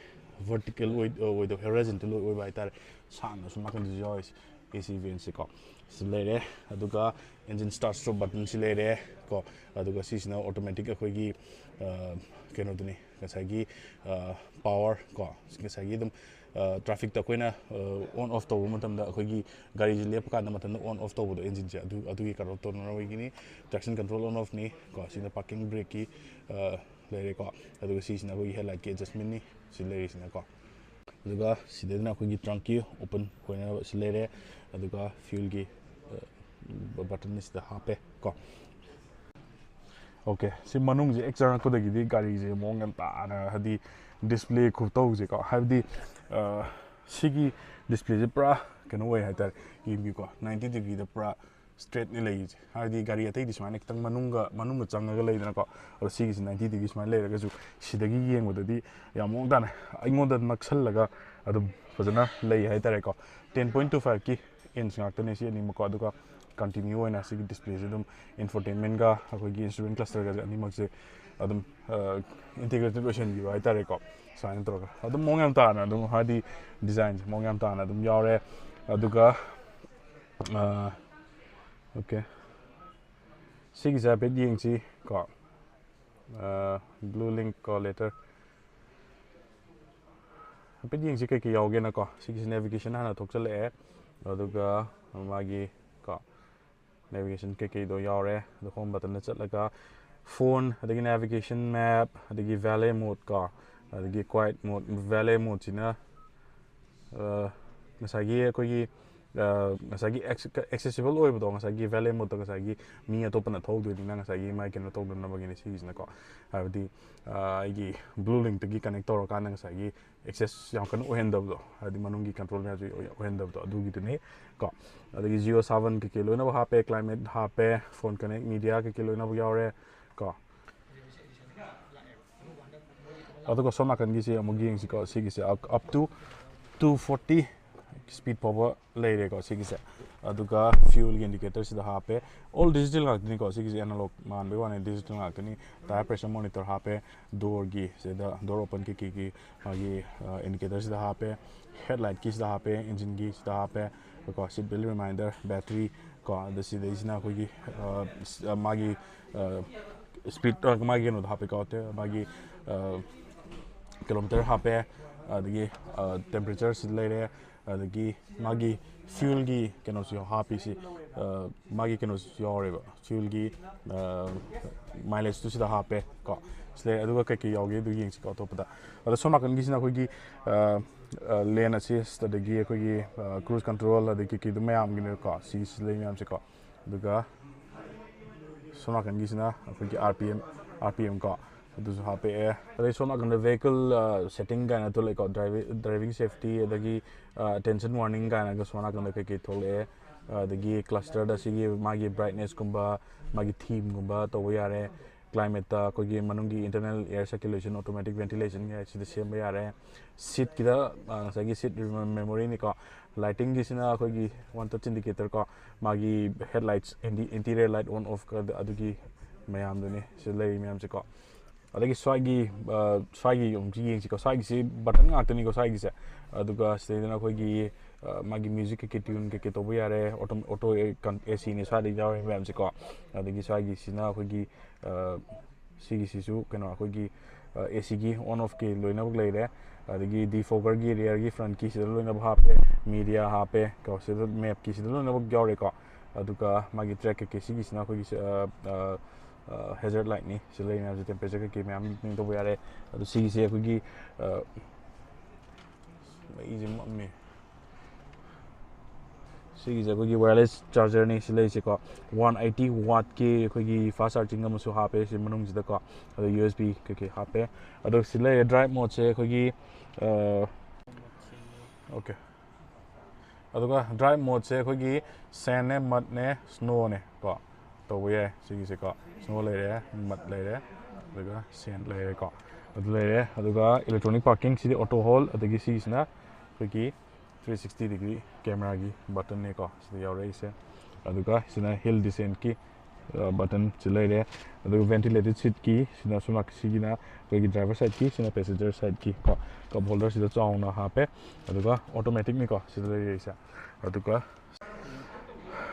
vertical ꯑꯣꯏ-, ꯑꯣꯏꯗꯕ, horizontal ꯑꯣꯏꯕ ꯍꯥꯏꯇꯥꯔꯦ꯫ ꯁꯥꯡꯅ ꯁꯨꯝ ꯅꯥꯀꯟꯗꯁꯨ ꯌꯥꯎꯔꯤꯁꯦ AC ventꯁꯦꯀꯣ꯫ ꯁꯤ ꯂꯩꯔꯦ꯫ ꯑꯗꯨꯒ engine start stop buttonꯁꯤ ꯂꯩꯔꯦ ꯀꯣ꯫ ꯑꯗꯨꯒ ꯁꯤꯁꯤꯅ automatic ꯑꯩꯈꯣꯏꯒꯤ, ꯑ, ꯀꯩꯅꯣꯗꯨꯅꯤ, ꯉꯁꯥꯏꯒꯤ, ꯑ, power ꯀꯣ, ꯉꯁꯥꯏꯒꯤ ꯑꯗꯨꯝ ꯇ꯭ꯔꯥꯐꯤꯛꯇ ꯑꯩꯈꯣꯏꯅ ꯑꯣꯟ ꯑꯣꯐ ꯇꯧꯕ ꯃꯇꯝꯗ, ꯑꯩꯈꯣꯏꯒꯤ ꯒꯥꯔꯤꯁꯦ ꯂꯦꯞꯄ ꯀꯥꯟꯗ ꯃꯊꯟꯇ ꯑꯣꯟ ꯑꯣꯐ ꯇꯧꯕꯗꯣ, ꯏꯟꯖꯤꯟꯁꯦ, ꯑꯗꯨ, ꯑꯗꯨꯒꯤ ꯀꯟꯇ꯭ꯔꯣꯜ ꯇꯧꯅꯅꯕꯒꯤꯅꯤ꯫ Traction control on offꯅꯤ ꯀꯣ꯫ ꯁꯤꯅ parking brakeꯀꯤ ꯂꯩꯔꯦꯀꯣ꯫ ꯑꯗꯨꯒ ꯁꯤꯁꯤꯅ ꯑꯩꯈꯣꯏꯒꯤ headlightꯀꯤ adjustmentꯅꯤ, ꯁꯤ ꯂꯩꯔꯤꯁꯤꯅꯀꯣ꯫ ꯑꯗꯨꯒ ꯁꯤꯗꯅ ꯑꯩꯈꯣꯏꯒꯤ trunkꯀꯤ open ꯑꯣꯏꯅꯕ ꯁꯤ ꯂꯩꯔꯦ꯫ ꯑꯗꯨꯒ fuelꯒꯤ buttonꯅ ꯁꯤꯗ ꯍꯥꯞꯄꯦ ꯀꯣ꯫ ꯑꯣꯀꯦ, ꯁꯤ ꯃꯅꯨꯡꯁꯦ ꯍꯦꯛ ꯆꯪꯉꯛꯄꯗꯒꯤꯗꯤ ꯒꯥꯔꯤꯁꯦ ꯃꯑꯣꯡ ꯌꯥꯝ ꯇꯥꯅ, ꯍꯥꯏꯗꯤ display ꯈꯨꯇꯧꯁꯦꯀꯣ, ꯍꯥꯏꯕꯗꯤ ꯁꯤꯒꯤ displayꯁꯦ ꯄꯨꯔꯥ ꯀꯩꯅꯣ ꯑꯣꯏ ꯍꯥꯏꯇꯥꯔꯦ꯫ ꯌꯦꯡꯕꯤꯌꯨꯀꯣ, ninety degreeꯗ ꯄꯨꯔꯥ straightꯅꯤ ꯂꯩꯔꯤꯁꯦ꯫ ꯍꯥꯏꯕꯗꯤ ꯒꯥꯔꯤ ꯑꯇꯩꯗꯤ ꯁꯨꯃꯥꯏꯅ ꯈꯤꯇꯪ ꯃꯅꯨꯡꯒ, ꯃꯅꯨꯡꯗ ꯆꯪꯉꯒ ꯂꯩꯗꯅꯀꯣ, ꯑꯗꯣ ꯁꯤꯒꯤꯁꯤ ninety degree ꯁꯨꯃꯥꯏꯅ ꯂꯩꯔꯒꯁꯨ, ꯁꯤꯗꯒꯤ ꯌꯦꯡꯕꯗꯗꯤ ꯌꯥꯝ ꯃꯑꯣꯡ ꯇꯥꯅ ꯑꯩꯉꯣꯟꯗ ꯅꯛꯁꯜꯂꯒ ꯑꯗꯨꯝ ꯐꯖꯅ ꯂꯩ ꯍꯥꯏꯇꯥꯔꯦꯀꯣ꯫ Ten point two fiveꯀꯤ inch ꯉꯥꯛꯇꯅꯦ ꯁꯤ ꯑꯅꯤꯃꯛꯀꯣ꯫ ꯑꯗꯨꯒ continue ꯑꯣꯏꯅ ꯁꯤꯒꯤ displayꯁꯦ ꯑꯗꯨꯝ infotainmentꯀ ꯑꯩꯈꯣꯏꯒꯤ instrument clusterꯒꯁꯦ ꯑꯅꯤꯃꯛꯁꯦ ꯑꯗꯨꯝ integrated ꯑꯣꯏꯁꯤꯟꯈꯤꯕ ꯍꯥꯏꯇꯥꯔꯦꯀꯣ꯫ ꯁꯨꯃꯥꯏꯅ ꯇꯧꯔꯒ ꯑꯗꯨꯝ ꯃꯑꯣꯡ ꯌꯥꯝ ꯇꯥꯅ ꯑꯗꯨꯝ, ꯍꯥꯏꯗꯤ designꯁꯦ ꯃꯑꯣꯡ ꯌꯥꯝ ꯇꯥꯅ ꯑꯗꯨꯝ ꯌꯥꯎꯔꯦ꯫ ꯑꯗꯨꯒ ꯑꯣꯀꯦ, ꯁꯤꯒꯤꯁꯦ ꯍꯥꯏꯐꯦꯠ ꯌꯦꯡꯁꯤ ꯀꯣ꯫ Blue Link ꯀꯣ, letter ꯍꯥꯏꯐꯦꯠ ꯌꯦꯡꯁꯤ ꯀꯩꯀꯩ ꯌꯥꯎꯒꯦꯅꯀꯣ꯫ ꯁꯤꯒꯤꯁꯤ navigation ꯍꯥꯟꯅ ꯊꯣꯛꯆꯜꯂꯛꯑꯦ꯫ ꯑꯗꯨꯒ ꯃꯥꯒꯤ ꯀꯣ, navigation ꯀꯩꯀꯩꯗꯣ ꯌꯥꯎꯔꯦ꯫ ꯑꯗꯣ home buttonꯗ ꯆꯠꯂꯒ phone, ꯑꯗꯒꯤ navigation, map, ꯑꯗꯒꯤ valet mode ꯀꯣ, ꯑꯗꯒꯤ quiet mode꯫ Valet modeꯁꯤꯅ ꯉꯁꯥꯏꯒꯤ ꯑꯩꯈꯣꯏꯒꯤ ꯉꯁꯥꯏꯒꯤ accessible ꯑꯣꯏꯕꯗꯣ, ꯉꯁꯥꯏꯒꯤ valet modeꯇ ꯉꯁꯥꯏꯒꯤ ꯃꯤ ꯑꯇꯣꯞꯄꯅ ꯊꯧꯗꯣꯏꯅꯤꯅ, ꯉꯁꯥꯏꯒꯤ ꯃꯥꯏ ꯀꯩꯅꯣ ꯇꯧꯗꯅꯕꯒꯤꯅꯤ ꯁꯤꯒꯤꯁꯤꯅꯀꯣ꯫ ꯍꯥꯏꯕꯗꯤ ꯑꯩꯒꯤ Blue Linkꯇꯒꯤ connect ꯇꯧꯔꯀꯥꯟꯗ ꯉꯁꯥꯏꯒꯤ access ꯌꯥꯝ ꯀꯟꯅ ꯑꯣꯏꯍꯟꯗꯕꯗꯣ, ꯍꯥꯏꯗꯤ ꯃꯅꯨꯡꯒꯤ control ꯃꯌꯥꯝꯁꯨ ꯑꯣꯏꯍꯟꯗꯕꯗꯣ, ꯑꯗꯨꯒꯤꯗꯨꯅꯤ ꯀꯣ꯫ ꯑꯗꯒꯤ Jio Saavn ꯀꯩꯀꯩ ꯂꯣꯏꯅꯃꯛ ꯍꯥꯞꯄꯦ, climate ꯍꯥꯞꯄꯦ, phone connect, media ꯀꯩꯀꯩ ꯂꯣꯏꯅꯃꯛ ꯌꯥꯎꯔꯦ ꯀꯣ꯫ ꯑꯗꯨꯒ ꯁꯣꯝ ꯅꯥꯀꯟꯒꯤꯁꯦ ꯑꯃꯨꯛ ꯌꯦꯡꯁꯤꯀꯣ꯫ ꯁꯤꯒꯤꯁꯦ up to two forty speed ꯐꯥꯎꯕ ꯂꯩꯔꯦꯀꯣ ꯁꯤꯒꯤꯁꯦ꯫ ꯑꯗꯨꯒ fuelꯒꯤ indicatorꯁꯤꯗ ꯍꯥꯞꯄꯦ꯫ All digital ꯉꯥꯛꯇꯅꯤꯀꯣ꯫ ꯁꯤꯒꯤꯁꯦ analog ꯃꯥꯟꯕꯩ ꯋꯥꯅꯤ, digital ꯉꯥꯛꯇꯅꯤ꯫ Tire pressure monitor ꯍꯥꯞꯄꯦ꯫ Doorꯒꯤ ꯁꯤꯗ door open ꯀꯩꯀꯩꯒꯤ ꯃꯥꯒꯤ indicatorꯁꯤꯗ ꯍꯥꯞꯄꯦ꯫ Headlightꯀꯤꯁꯤꯗ ꯍꯥꯞꯄꯦ, engineꯒꯤꯁꯤꯗ ꯍꯥꯞꯄꯦ꯫ ꯀꯣ, seat belt reminder, battery ꯀꯣ, ꯑꯗ ꯁꯤꯗꯩꯁꯤꯅ ꯑꯩꯈꯣꯏꯒꯤ ꯃꯥꯒꯤ speed, ꯃꯥꯒꯤ ꯀꯩꯅꯣꯗꯣ ꯍꯥꯞꯄꯦꯀꯣ, ꯃꯥꯒꯤ kilometer ꯍꯥꯞꯄꯦ꯫ ꯑꯗꯒꯤ ꯇꯦꯝꯄꯔꯦꯆꯔꯁꯤ ꯂꯩꯔꯦ, ꯑꯗꯒꯤ ꯃꯥꯒꯤ ꯐ꯭ꯌꯨꯜꯒꯤ ꯀꯩꯅꯣꯁꯨ ꯌꯥꯎ- ꯍꯥꯞꯄꯤꯁꯤ, ꯃꯥꯒꯤ ꯀꯩꯅꯣꯁꯨ ꯌꯥꯎꯔꯦꯕ, ꯐ꯭ꯌꯨꯜꯒꯤ ꯃꯥꯏꯂꯦꯖꯇꯨ ꯁꯤꯗ ꯍꯥꯞꯄꯦ ꯀꯣ꯫ ꯁꯤ ꯂꯩꯔꯦ꯫ ꯑꯗꯨꯒ ꯀꯩꯀꯩ ꯌꯥꯎꯒꯦ ꯑꯗꯨ ꯌꯦꯡꯁꯤꯀꯣ꯫ ꯑꯇꯣꯞꯄꯗ ꯑꯗꯣ ꯁꯣꯝ ꯅꯥꯀꯟꯒꯤꯁꯤꯅ ꯑꯩꯈꯣꯏꯒꯤ ꯂꯦꯟ ꯑꯦꯁꯤꯁ, ꯑꯗꯒꯤ ꯑꯩꯈꯣꯏꯒꯤ ꯀ꯭ꯔꯨꯖ ꯀꯟꯇ꯭ꯔꯣꯜ, ꯑꯗꯒꯤ ꯀꯩꯀꯩꯗꯨ ꯃꯌꯥꯝꯒꯤꯅꯦꯀꯣ, ꯁꯤꯒꯤꯁꯤ ꯂꯩ ꯃꯌꯥꯝꯁꯦꯀꯣ꯫ ꯑꯗꯨꯒ ꯁꯣꯝ ꯅꯥꯀꯟꯒꯤꯁꯤꯅ ꯑꯩꯈꯣꯏꯒꯤ R P M, R P M ꯀꯣ, ꯑꯗꯨꯁꯨ ꯍꯥꯞꯄꯛꯑꯦ꯫ ꯑꯗꯩ ꯁꯣꯝ ꯅꯥꯀꯟꯗ vehicle setting ꯀꯥꯏꯅ ꯊꯣꯛꯂꯛꯑꯦꯀꯣ, driving safety, ꯑꯗꯒꯤ attention warning ꯀꯥꯏꯅꯒ ꯁꯣꯝ ꯅꯥꯀꯟꯗ ꯀꯩꯀꯩ ꯊꯣꯛꯂꯛꯑꯦ꯫ ꯑꯗꯒꯤ ꯀ꯭ꯂꯁꯇꯔꯗ ꯁꯤꯒꯤ ꯃꯥꯒꯤ ꯕ꯭ꯔꯥꯏꯠꯅꯦꯁꯀꯨꯝꯕ, ꯃꯥꯒꯤ ꯊꯤꯝꯒꯨꯝꯕ ꯇꯧꯕ ꯌꯥꯔꯦ꯫ ꯀ꯭ꯂꯥꯏꯃꯦꯠꯇ ꯑꯩꯈꯣꯏꯒꯤ ꯃꯅꯨꯡꯒꯤ internal air circulation, automatic ventilation ꯁꯤꯗ ꯁꯦꯝꯕ ꯌꯥꯔꯦ꯫ ꯁꯤꯠꯀꯤꯗ ꯉꯁꯥꯏꯒꯤ ꯁꯤꯠ ꯃꯦꯃꯣꯔꯤꯅꯤꯀꯣ꯫ ꯂꯥꯏꯇꯤꯡꯒꯤꯁꯤꯅ ꯑꯩꯈꯣꯏꯒꯤ one touch indicator ꯀꯣ, ꯃꯥꯒꯤ headlights, interior light on off ꯑꯗꯨꯒꯤ ꯃꯌꯥꯝꯗꯨꯅꯤ ꯁꯤꯗ ꯂꯩꯔꯤ ꯃꯌꯥꯝꯁꯦꯀꯣ꯫ ꯑꯗꯒꯤ ꯁ꯭ꯋꯥꯏꯒꯤ ꯁ꯭ꯋꯥꯏꯒꯤ ꯑꯃꯨꯛꯁꯨ ꯌꯦꯡꯁꯤꯀꯣ꯫ ꯁ꯭ꯋꯥꯏꯒꯤꯁꯤ ꯕꯇꯟ ꯉꯥꯛꯇꯅꯤꯀꯣ ꯁ꯭ꯋꯥꯏꯒꯤꯁꯦ꯫ ꯑꯗꯨꯒ ꯁꯤꯗꯩꯗꯅ ꯑꯩꯈꯣꯏꯒꯤ ꯃꯥꯒꯤ ꯃ꯭ꯌꯨꯖꯤꯛ ꯀꯩꯀꯩ ꯇ꯭ꯌꯨꯟ ꯀꯩꯀꯩ ꯇꯧꯕ ꯌꯥꯔꯦ꯫ ꯑꯣꯇꯣ ꯑꯣꯇꯣ ꯑꯦ ꯁꯤꯅꯤ ꯁ꯭ꯋꯥꯏꯗ ꯌꯥꯎꯔꯤ ꯃꯌꯥꯝꯁꯦꯀꯣ꯫ ꯑꯗꯒꯤ ꯁ꯭ꯋꯥꯏꯒꯤꯁꯤꯅ ꯑꯩꯈꯣꯏꯒꯤ ꯁꯤꯒꯤꯁꯤꯁꯨ ꯀꯩꯅꯣ ꯑꯩꯈꯣꯏꯒꯤ ꯑꯦ ꯁꯤꯒꯤ ꯑꯣꯟ ꯑꯣꯐꯀꯤ ꯂꯣꯏꯅꯃꯛ ꯂꯩꯔꯦ꯫ ꯑꯗꯒꯤ ꯗꯤꯐꯣꯒꯔꯒꯤ ꯔꯤꯌꯔꯒꯤ ꯐ꯭ꯔꯟꯠꯀꯤ ꯁꯤꯗ ꯂꯣꯏꯅꯃꯛ ꯍꯥꯞꯄꯦ꯫ ꯃꯤꯗꯤꯌꯥ ꯍꯥꯞꯄꯦ ꯀꯣ, ꯁꯤꯗ ꯃꯦꯞꯀꯤ ꯁꯤꯗ ꯂꯣꯏꯅꯃꯛ ꯌꯥꯎꯔꯦꯀꯣ꯫ ꯑꯗꯨꯒ ꯃꯥꯒꯤ ꯇ꯭ꯔꯦꯛ ꯀꯩꯀꯩ ꯁꯤꯒꯤꯁꯤꯅ ꯑꯩꯈꯣꯏꯒꯤ ꯍꯦꯖꯔꯠ ꯂꯥꯏꯠꯅꯤ꯫ ꯁꯤꯗ ꯂꯩ ꯃꯌꯥꯝꯁꯦ ꯇꯦꯝꯄꯔꯦꯆꯔ ꯀꯩꯀꯩ ꯃꯌꯥꯝ ꯇꯧꯕ ꯌꯥꯔꯦ꯫ ꯑꯗꯨ ꯁꯤꯒꯤꯁꯦ ꯑꯩꯈꯣꯏꯒꯤ ꯃꯩꯁꯦ ꯃꯝꯃꯦ꯫ ꯁꯤꯒꯤꯁꯦ ꯑꯩꯈꯣꯏꯒꯤ ꯋꯥꯌꯔꯂꯦꯁ ꯆꯥꯔꯖꯔꯅꯤ ꯁꯤ ꯂꯩꯔꯤꯁꯦꯀꯣ꯫ One eighty wattꯀꯤ ꯑꯩꯈꯣꯏꯒꯤ ꯐꯥꯁ ꯆꯥꯔꯖꯤꯡ ꯑꯃꯁꯨ ꯍꯥꯞꯄꯦ ꯁꯤ ꯃꯅꯨꯡꯁꯤꯗꯀꯣ꯫ ꯑꯗꯣ ꯌꯨ ꯑꯦꯁ ꯕꯤ ꯀꯩꯀꯩ ꯍꯥꯞꯄꯦ꯫ ꯑꯗꯣ ꯁꯤ ꯂꯩꯔꯦ ꯗ꯭ꯔꯥꯏꯚ ꯃꯣꯠꯁꯦ ꯑꯩꯈꯣꯏꯒꯤ ꯑꯣꯀꯦ꯫ ꯑꯗꯨꯒ ꯗ꯭ꯔꯥꯏꯚ ꯃꯣꯠꯁꯦ ꯑꯩꯈꯣꯏꯒꯤ ꯁꯦꯟꯅꯦ, ꯃꯠꯅꯦ, ꯁ꯭ꯅꯣꯅꯦ ꯀꯣ ꯇꯧꯕ ꯌꯥꯏ꯫ ꯁꯤꯒꯤꯁꯦꯀꯣ, ꯁ꯭ꯅꯣ ꯂꯩꯔꯦ, ꯃꯠ ꯂꯩꯔꯦ, ꯑꯗꯨꯒ ꯁꯦꯟ ꯂꯩꯔꯦꯀꯣ꯫ ꯑꯗꯨ ꯂꯩꯔꯦ꯫ ꯑꯗꯨꯒ ꯏꯂꯦꯛꯇ꯭ꯔꯣꯅꯤꯛ ꯄꯥꯔꯀꯤꯡ ꯁꯤꯗꯤ ꯑꯣꯇꯣ ꯍꯣꯜ, ꯑꯗꯒꯤ ꯁꯤꯒꯤꯁꯤꯅ ꯑꯩꯈꯣꯏꯒꯤ three sixty degree cameraꯒꯤ ꯕꯇꯟꯅꯦꯀꯣ ꯁꯤꯗ ꯌꯥꯎꯔꯛꯏꯁꯦ꯫ ꯑꯗꯨꯒ ꯁꯤꯅ ꯍꯤꯜ ꯗꯤꯁꯦꯟꯠꯀꯤ ꯕꯇꯟꯁꯤ ꯂꯩꯔꯦ꯫ ꯑꯗꯨꯒ ꯚꯦꯟꯇꯤꯂꯦꯇꯦꯠ ꯁꯤꯠꯀꯤ ꯁꯤꯅ ꯁꯣꯝ ꯅꯥꯀꯟ ꯁꯤꯒꯤꯅ ꯑꯩꯈꯣꯏꯒꯤ ꯗ꯭ꯔꯥꯏꯚꯔ ꯁꯥꯏꯠꯀꯤ, ꯁꯤꯅ ꯄꯦꯁꯦꯟꯖꯔ ꯁꯥꯏꯠꯀꯤ ꯀꯣ꯫ ꯀꯞ ꯍꯣꯜꯗꯔꯁꯤꯗ ꯆꯥꯎꯅ ꯍꯥꯞꯄꯦ꯫ ꯑꯗꯨꯒ ꯑꯣꯇꯣꯃꯦꯇꯤꯛꯅꯤꯀꯣ ꯁꯤꯗ ꯂꯩꯔꯤꯁꯦ꯫ ꯑꯗꯨꯒ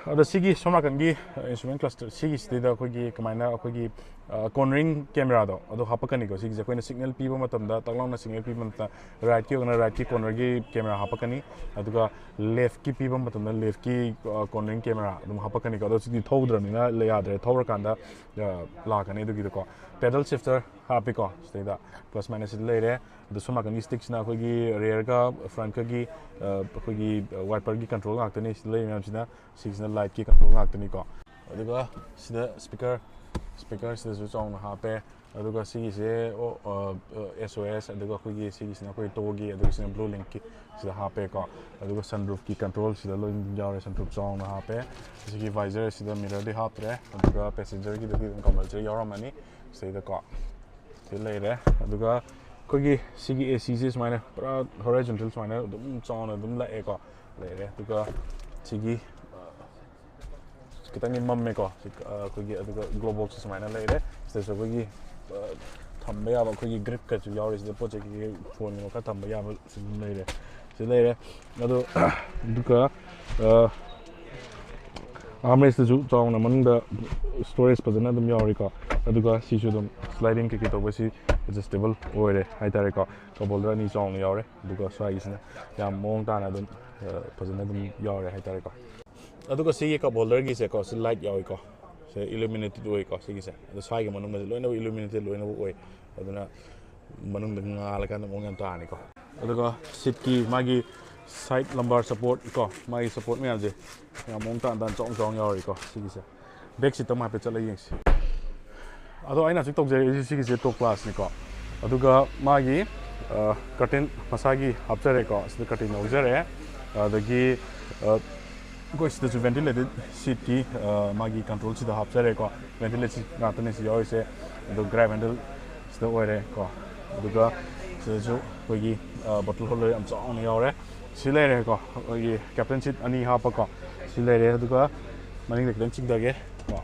ꯑꯗꯣ ꯁꯤꯒꯤ ꯁꯣꯝ ꯅꯥꯀꯟꯒꯤ ꯏꯟꯁꯇ꯭ꯔꯨꯃꯦꯟ ꯀ꯭ꯂꯁꯇꯔ ꯁꯤꯒꯤꯁꯤꯗꯩꯗ ꯑꯩꯈꯣꯏꯒꯤ ꯀꯃꯥꯏꯅ ꯑꯩꯈꯣꯏꯒꯤ ꯀꯣꯔꯅꯔꯤꯡ ꯀꯦꯃꯦꯔꯥꯗꯣ ꯑꯗꯣ ꯍꯥꯞꯄꯛꯀꯅꯤꯀꯣ꯫ ꯁꯤꯒꯤꯁꯦ ꯑꯩꯈꯣꯏꯅ ꯁꯤꯒꯅꯦꯜ ꯄꯤꯕ ꯃꯇꯝꯗ, ꯇꯛ ꯂꯥꯎꯅ ꯁꯤꯒꯅꯦꯜ ꯄꯤꯕ ꯃꯇꯝꯗ, ꯔꯥꯏꯠꯀꯤ ꯑꯣꯏꯔꯒꯅ ꯔꯥꯏꯠꯀꯤ ꯀꯣꯔꯅꯔꯒꯤ ꯀꯦꯃꯦꯔꯥ ꯍꯥꯞꯄꯛꯀꯅꯤ, ꯑꯗꯨꯒ ꯂꯦꯐꯀꯤ ꯄꯤꯕ ꯃꯇꯝꯗ ꯂꯦꯐꯀꯤ ꯀꯣꯔꯅꯔꯤꯡ ꯀꯦꯃꯦꯔꯥ ꯑꯗꯨꯝ ꯍꯥꯞꯄꯛꯀꯅꯤꯀꯣ꯫ ꯑꯗꯣ ꯁꯤꯗꯤ ꯊꯧꯗ꯭ꯔꯕꯅꯤꯅ ꯌꯥꯗ꯭ꯔꯦ, ꯊꯧꯔꯀꯥꯟꯗ ꯂꯥꯛꯀꯅꯤ ꯑꯗꯨꯒꯤꯗꯣꯀꯣ꯫ ꯄꯦꯗꯜ ꯁꯤꯐꯇꯔ ꯍꯥꯞꯄꯤꯀꯣ꯫ ꯁꯤꯗꯩꯗ ꯄ꯭ꯂꯁ ꯃꯥꯏꯅꯁ ꯂꯩꯔꯦ꯫ ꯑꯗꯣ ꯁꯣꯝ ꯅꯥꯀꯟꯒꯤ ꯁ꯭ꯇꯤꯛꯁꯤꯅ ꯑꯩꯈꯣꯏꯒꯤ ꯔꯤꯌꯔꯒ ꯐ꯭ꯔꯟꯠꯀꯒꯤ ꯑꯩꯈꯣꯏꯒꯤ ꯋꯥꯏꯄꯔꯒꯤ ꯀꯟꯇ꯭ꯔꯣꯜ ꯉꯥꯛꯇꯅꯤ꯫ ꯁꯤꯗ ꯂꯩꯔꯤ ꯃꯌꯥꯝꯁꯤꯅ, ꯁꯤꯒꯤꯁꯤꯅ ꯂꯥꯏꯠꯀꯤ ꯀꯟꯇ꯭ꯔꯣꯜ ꯉꯥꯛꯇꯅꯤꯀꯣ꯫ ꯑꯗꯨꯒ ꯁꯤꯗ ꯁ꯭ꯄꯤꯀꯔ, ꯁ꯭ꯄꯤꯀꯔꯁꯤꯗꯁꯨ ꯆꯥꯎꯅ ꯍꯥꯞꯄꯦ꯫ ꯑꯗꯨꯒ ꯁꯤꯒꯤꯁꯦ ꯑꯦꯁ ꯑꯣ ꯑꯦꯁ, ꯑꯗꯨꯒ ꯑꯩꯈꯣꯏꯒꯤ ꯁꯤꯒꯤꯁꯤꯅ ꯑꯩꯈꯣꯏ ꯇꯣꯒꯤ, ꯑꯗꯨꯒ ꯁꯤꯅ ꯕ꯭ꯂꯨ ꯂꯤꯡꯛꯀꯤ, ꯁꯤꯗ ꯍꯥꯞꯄꯦꯀꯣ꯫ ꯑꯗꯨꯒ ꯁꯟꯔꯨꯐꯀꯤ ꯀꯟꯇ꯭ꯔꯣꯜ ꯁꯤꯗ ꯂꯣꯏ ꯌꯥꯎꯔꯦ, ꯁꯟꯔꯨꯐ ꯆꯥꯎꯅ ꯍꯥꯞꯄꯦ꯫ ꯁꯤꯒꯤ ꯚꯥꯏꯖꯔ ꯁꯤꯗ ꯃꯤꯔꯔꯗꯤ ꯍꯥꯞꯇ꯭ꯔꯦ, ꯑꯗꯨꯒ ꯄꯦꯁꯦꯟꯖꯔꯒꯤꯗꯗꯤ ꯑꯗꯨꯝ ꯀꯝꯄꯜꯁꯔꯤ ꯌꯥꯎꯔꯝꯃꯅꯤ ꯁꯤꯗꯩꯗꯀꯣ꯫ ꯁꯤ ꯂꯩꯔꯦ꯫ ꯑꯗꯨꯒ ꯑꯩꯈꯣꯏꯒꯤ ꯁꯤꯒꯤ ꯑꯦ ꯁꯤꯁꯦ ꯁꯨꯃꯥꯏꯅ ꯄꯨꯔꯥ ꯍꯣꯔꯥꯏꯖꯣꯟꯇꯦꯜ ꯁꯨꯃꯥꯏꯅ ꯑꯗꯨꯝ ꯆꯥꯎꯅ ꯑꯗꯨꯝ ꯂꯥꯛꯑꯦꯀꯣ꯫ ꯂꯩꯔꯦ꯫ ꯑꯗꯨꯒ ꯁꯤꯒꯤ ꯈꯤꯇꯪꯗꯤ ꯃꯝꯃꯦꯀꯣ꯫ ꯁꯤ, ꯑ, ꯑꯩꯈꯣꯏꯒꯤ, ꯑꯗꯨꯒ ꯒ꯭ꯂꯣ ꯕꯣꯛꯁ ꯁꯨꯃꯥꯏꯅ ꯂꯩꯔꯦ꯫ ꯁꯤꯗꯁꯨ ꯑꯩꯈꯣꯏꯒꯤ, ꯑ, ꯊꯝꯕ ꯌꯥꯕ ꯑꯩꯈꯣꯏꯒꯤ ꯒ꯭ꯔꯤꯞꯀꯁꯨ ꯌꯥꯎꯔꯦ꯫ ꯁꯤꯗ ꯄꯣꯠ ꯆꯩ ꯀꯩꯀꯩ, ꯐꯣꯟꯒꯨꯝꯕ ꯈꯔ ꯊꯝꯕ ꯌꯥꯕ ꯁꯨ ꯑꯗꯨꯝ ꯂꯩꯔꯦ꯫ ꯁꯤ ꯂꯩꯔꯦ꯫ ꯑꯗꯣ, ꯑꯗꯨꯒ, ꯑ, ꯑꯥꯔꯝꯔꯦꯁꯇꯁꯨ ꯆꯥꯎꯅ ꯃꯅꯨꯡꯗ ꯁ꯭ꯇꯣꯔꯦꯖ ꯐꯖꯅ ꯑꯗꯨꯝ ꯌꯥꯎꯔꯤꯀꯣ꯫ ꯑꯗꯨꯒ ꯁꯤꯁꯨ ꯑꯗꯨꯝ ꯁ꯭ꯂꯥꯏꯗꯤꯡ ꯀꯩꯀꯩ ꯇꯧꯕ, ꯁꯤ ꯑꯦꯗꯖꯁꯇꯦꯕꯜ ꯑꯣꯏꯔꯦ ꯍꯥꯏꯇꯥꯔꯦꯀꯣ꯫ ꯀꯞ ꯍꯣꯜꯗꯔ ꯑꯅꯤ ꯆꯥꯎꯅ ꯌꯥꯎꯔꯦ꯫ ꯑꯗꯨꯒ ꯁ꯭ꯋꯥꯏꯒꯤꯁꯤꯅ ꯌꯥꯝ ꯃꯑꯣꯡ ꯇꯥꯅ ꯑꯗꯨꯝ, ꯑ, ꯐꯖꯅ ꯑꯗꯨꯝ ꯌꯥꯎꯔꯦ ꯍꯥꯏꯇꯥꯔꯦꯀꯣ꯫ ꯑꯗꯨꯒ ꯁꯤꯒꯤ ꯀꯞ ꯍꯣꯜꯗꯔꯒꯤꯁꯦꯀꯣ, ꯁꯤ ꯂꯥꯏꯠ ꯌꯥꯎꯏꯀꯣ꯫ ꯁꯤ ꯏꯂꯨꯃꯤꯅꯦꯇꯦꯠ ꯑꯣꯏꯀꯣ꯫ ꯁꯤꯒꯤꯁꯦ, ꯑꯗꯣ ꯁ꯭ꯋꯥꯏꯒꯤ ꯃꯅꯨꯡꯗꯁꯦ ꯂꯣꯏꯅꯃꯛ ꯏꯂꯨꯃꯤꯅꯦꯇꯦꯠ ꯂꯣꯏꯅꯃꯛ ꯑꯣꯏ꯫ ꯑꯗꯨꯅ ꯃꯅꯨꯡꯗ ꯉꯥꯜꯂꯀꯥꯟꯗ ꯃꯑꯣꯡ ꯌꯥꯝ ꯇꯥꯅꯤꯀꯣ꯫ ꯑꯗꯨꯒ ꯁꯤꯠꯀꯤ ꯃꯥꯒꯤ ꯁꯥꯏꯠ ꯂꯝꯕꯥꯔ ꯁꯄꯣꯔꯠ ꯀꯣ, ꯃꯥꯒꯤ ꯁꯄꯣꯔꯠ ꯃꯌꯥꯝꯁꯦ ꯌꯥꯝ ꯃꯑꯣꯡ ꯇꯥꯅ ꯇꯥꯅ ꯆꯥꯎꯅ ꯆꯥꯎꯅ ꯌꯥꯎꯔꯤꯀꯣ꯫ ꯁꯤꯒꯤꯁꯦ ꯕꯦꯛ ꯁꯤꯠꯇ ꯑꯃ ꯍꯥꯏꯐꯦꯠ ꯆꯠꯂ ꯌꯦꯡꯁꯤ꯫ ꯑꯗꯣ ꯑꯩꯅ ꯍꯧꯖꯤꯛ ꯇꯧꯖꯔꯛꯏꯁꯦ ꯁꯤꯒꯤꯁꯦ ꯇꯣꯞ ꯀ꯭ꯂꯥꯁꯅꯤꯀꯣ꯫ ꯑꯗꯨꯒ ꯃꯥꯒꯤ ꯀꯔꯇꯦꯟ ꯃꯁꯥꯒꯤ ꯍꯥꯞꯆꯔꯦꯀꯣ꯫ ꯁꯤꯗ ꯀꯔꯇꯦꯟ ꯌꯥꯎꯖꯔꯦ꯫ ꯑꯗꯒꯤ, ꯑ, ꯑꯩꯈꯣꯏ ꯁꯤꯗꯁꯨ ꯚꯦꯟꯇꯤꯂꯦꯇꯦꯠ ꯁꯤꯠꯀꯤ, ꯑ, ꯃꯥꯒꯤ ꯀꯟꯇ꯭ꯔꯣꯜꯁꯤꯗ ꯍꯥꯞꯆꯔꯦꯀꯣ꯫ ꯚꯦꯟꯇꯤꯂꯦꯠ ꯁꯤꯠ ꯉꯥꯛꯇꯅꯦ ꯁꯤ ꯌꯥꯎꯔꯤꯁꯦ꯫ ꯑꯗꯣ ꯒ꯭ꯔꯦꯕ ꯍꯦꯟꯗꯜ ꯁꯤꯗ ꯑꯣꯏꯔꯦ ꯀꯣ꯫ ꯑꯗꯨꯒ ꯁꯤꯗꯁꯨ ꯑꯩꯈꯣꯏꯒꯤ, ꯑ, ꯕꯣꯇꯜ ꯍꯣꯜꯗꯔ ꯌꯥꯝ ꯆꯥꯎꯅ ꯌꯥꯎꯔꯦ꯫ ꯁꯤ ꯂꯩꯔꯦꯀꯣ, ꯑꯩꯈꯣꯏꯒꯤ ꯀꯦꯞꯇꯦꯟ ꯁꯤꯠ ꯑꯅꯤ ꯍꯥꯞꯄꯀꯣ꯫ ꯁꯤ ꯂꯩꯔꯦ꯫ ꯑꯗꯨꯒ ꯃꯅꯤꯡꯗ ꯈꯤꯇꯪ ꯆꯤꯡꯊꯒꯦ ꯀꯣ꯫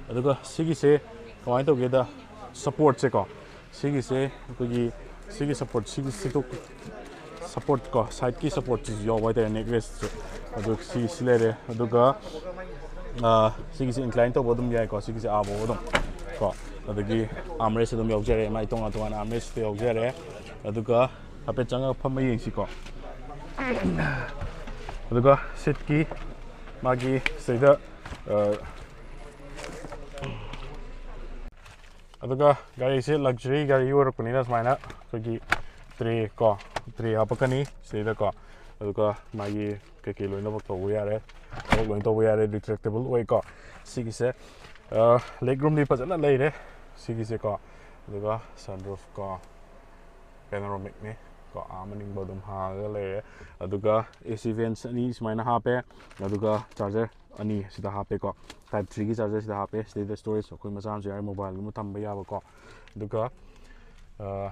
ꯑꯗꯨꯒ ꯁꯤꯒꯤꯁꯦ ꯀꯃꯥꯏꯅ ꯇꯧꯒꯦꯗ, ꯁꯄꯣꯔꯠꯁꯦꯀꯣ, ꯁꯤꯒꯤꯁꯦ ꯑꯩꯈꯣꯏꯒꯤ ꯁꯤꯒꯤ ꯁꯄꯣꯔꯠ, ꯁꯤꯒꯤ ꯁꯤꯇꯣꯛ ꯁꯄꯣꯔꯠ ꯀꯣ, ꯁꯥꯏꯠꯀꯤ ꯁꯄꯣꯔꯠꯁꯤꯁꯨ ꯌꯥꯎꯕ ꯍꯥꯏꯇꯥꯔꯦ, ꯅꯦꯛ ꯔꯦꯁꯁꯨ꯫ ꯑꯗꯨ ꯁꯤ ꯁꯤ ꯂꯩꯔꯦ꯫ ꯑꯗꯨꯒ ꯑꯥ, ꯁꯤꯒꯤꯁꯦ incline ꯇꯧꯕ ꯑꯗꯨꯝ ꯌꯥꯏꯀꯣ, ꯁꯤꯒꯤꯁꯦ ꯑꯥ ꯐꯥꯎꯕ ꯑꯗꯨꯝ ꯀꯣ꯫ ꯑꯗꯒꯤ armrest ꯑꯗꯨꯝ ꯌꯥꯎꯖꯔꯦ, ꯃꯥꯏ ꯇꯣꯉꯥꯟ ꯇꯣꯉꯥꯟꯅ armrest ꯌꯥꯎꯖꯔꯦ꯫ ꯑꯗꯨꯒ ꯍꯥꯏꯐꯦꯠ ꯆꯪꯉꯒ ꯐꯝꯃ ꯌꯦꯡꯁꯤꯀꯣ꯫ ꯑꯗꯨꯒ seatꯀꯤ ꯃꯥꯒꯤ ꯁꯤꯗ ꯑꯥ, ꯑꯗꯨꯒ ꯒꯥꯔꯤꯁꯦ luxury ꯒꯥꯔꯤ ꯑꯣꯏꯔꯛꯄꯅꯤꯅ ꯁꯨꯃꯥꯏꯅ ꯑꯩꯈꯣꯏꯒꯤ tray ꯀꯣ, tray ꯍꯥꯞꯄꯛꯀꯅꯤ ꯁꯤꯗꯩꯗꯀꯣ꯫ ꯑꯗꯨꯒ ꯃꯥꯒꯤ ꯀꯩꯀꯩ ꯂꯣꯏꯅꯃꯛ ꯇꯧꯕ ꯌꯥꯔꯦ, ꯊꯕꯛ ꯂꯣꯏꯅ ꯇꯧꯕ ꯌꯥꯔꯦ, retractable ꯑꯣꯏꯀꯣ꯫ ꯁꯤꯒꯤꯁꯦ legroomꯗꯤ ꯐꯖꯅ ꯂꯩꯔꯦ ꯁꯤꯒꯤꯁꯦꯀꯣ꯫ ꯑꯗꯨꯒ sunroof ꯀꯣ, panoramic ꯅꯤ ꯀꯣ, ꯑꯥ ꯃꯅꯤꯡꯕ ꯑꯗꯨꯝ ꯍꯥꯡꯉꯒ ꯂꯩꯔꯦ꯫ ꯑꯗꯨꯒ AC vents ꯑꯅꯤ ꯁꯨꯃꯥꯏꯅ ꯍꯥꯞꯄꯦ꯫ ꯑꯗꯨꯒ charger ꯑꯅꯤ ꯁꯤꯗ ꯍꯥꯞꯄꯦꯀꯣ꯫ Type threeꯒꯤ charger ꯁꯤꯗ ꯍꯥꯞꯄꯦ꯫ ꯁꯤꯗꯩꯗ storage ꯑꯩꯈꯣꯏ ꯃꯆꯥ ꯑꯃꯁꯨ ꯌꯥꯎꯔꯦ, mobileꯒꯨꯝꯕ ꯊꯝꯕ ꯌꯥꯕꯀꯣ꯫ ꯑꯗꯨꯒ ꯑꯥ,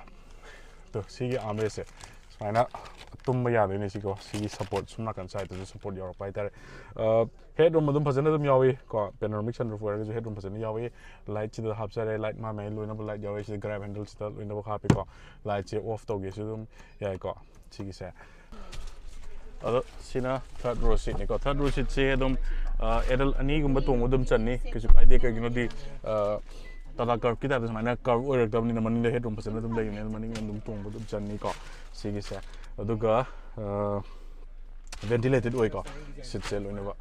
ꯇꯣ, ꯁꯤꯒꯤ armrestꯁꯦ ꯁꯨꯃꯥꯏꯅ ꯇꯨꯝꯕ ꯌꯥꯗꯣꯏꯅꯦ ꯁꯤꯀꯣ꯫ ꯁꯤꯒꯤ support ꯁꯨꯝ ꯅꯥꯀꯟ sideꯇꯁꯨ support ꯌꯥꯎꯔꯛꯄ ꯍꯥꯏꯇꯥꯔꯦ꯫ ꯑꯥ, headroom ꯑꯗꯨꯝ ꯐꯖꯅ ꯑꯗꯨꯝ ꯌꯥꯎꯏ ꯀꯣ, panoramic sunroof ꯑꯣꯏꯔꯒꯁꯨ headroom ꯐꯖꯅ ꯌꯥꯎꯏ꯫ Lightꯁꯤꯗ ꯍꯥꯞꯆꯔꯦ, light ꯃꯥ ꯃꯌꯥꯏ ꯂꯣꯏꯅꯕ light ꯌꯥꯎꯏ꯫ ꯁꯤꯗ grab handleꯁꯤꯗ ꯂꯣꯏꯅꯃꯛ ꯍꯥꯞꯄꯤꯀꯣ꯫ Lightꯁꯦ off ꯇꯧꯒꯦꯁꯨ ꯑꯗꯨꯝ ꯌꯥꯏꯀꯣ ꯁꯤꯒꯤꯁꯦ꯫ ꯑꯗꯣ ꯁꯤꯅ third row seatꯅꯤꯀꯣ꯫ Third row seatꯁꯦ ꯑꯗꯨꯝ ꯑꯥ, adult ꯑꯅꯤꯒꯨꯝꯕ ꯇꯣꯡꯕ ꯑꯗꯨꯝ ꯆꯟꯅꯤ, ꯀꯩꯁꯨ ꯀꯥꯏꯗꯦ꯫ ꯀꯩꯒꯤꯅꯣꯗꯤ ꯑꯥ, Tata Curvveꯀꯤ typeꯇ ꯁꯨꯃꯥꯏꯅ curve ꯑꯣꯏꯔꯛꯇꯕꯅꯤꯅ ꯃꯅꯤꯡꯗ headroom ꯐꯖꯅ ꯑꯗꯨꯝ ꯂꯩꯕꯅꯤꯅ ꯃꯅꯤꯡ ꯑꯗꯨꯝ ꯇꯣꯡꯕ ꯑꯗꯨꯝ ꯆꯟꯅꯤꯀꯣ ꯁꯤꯒꯤꯁꯦ꯫ ꯑꯗꯨꯒ ꯑꯥ, ventilated ꯑꯣꯏꯀꯣ seatꯁꯦ ꯂꯣꯏꯅꯃꯛ꯫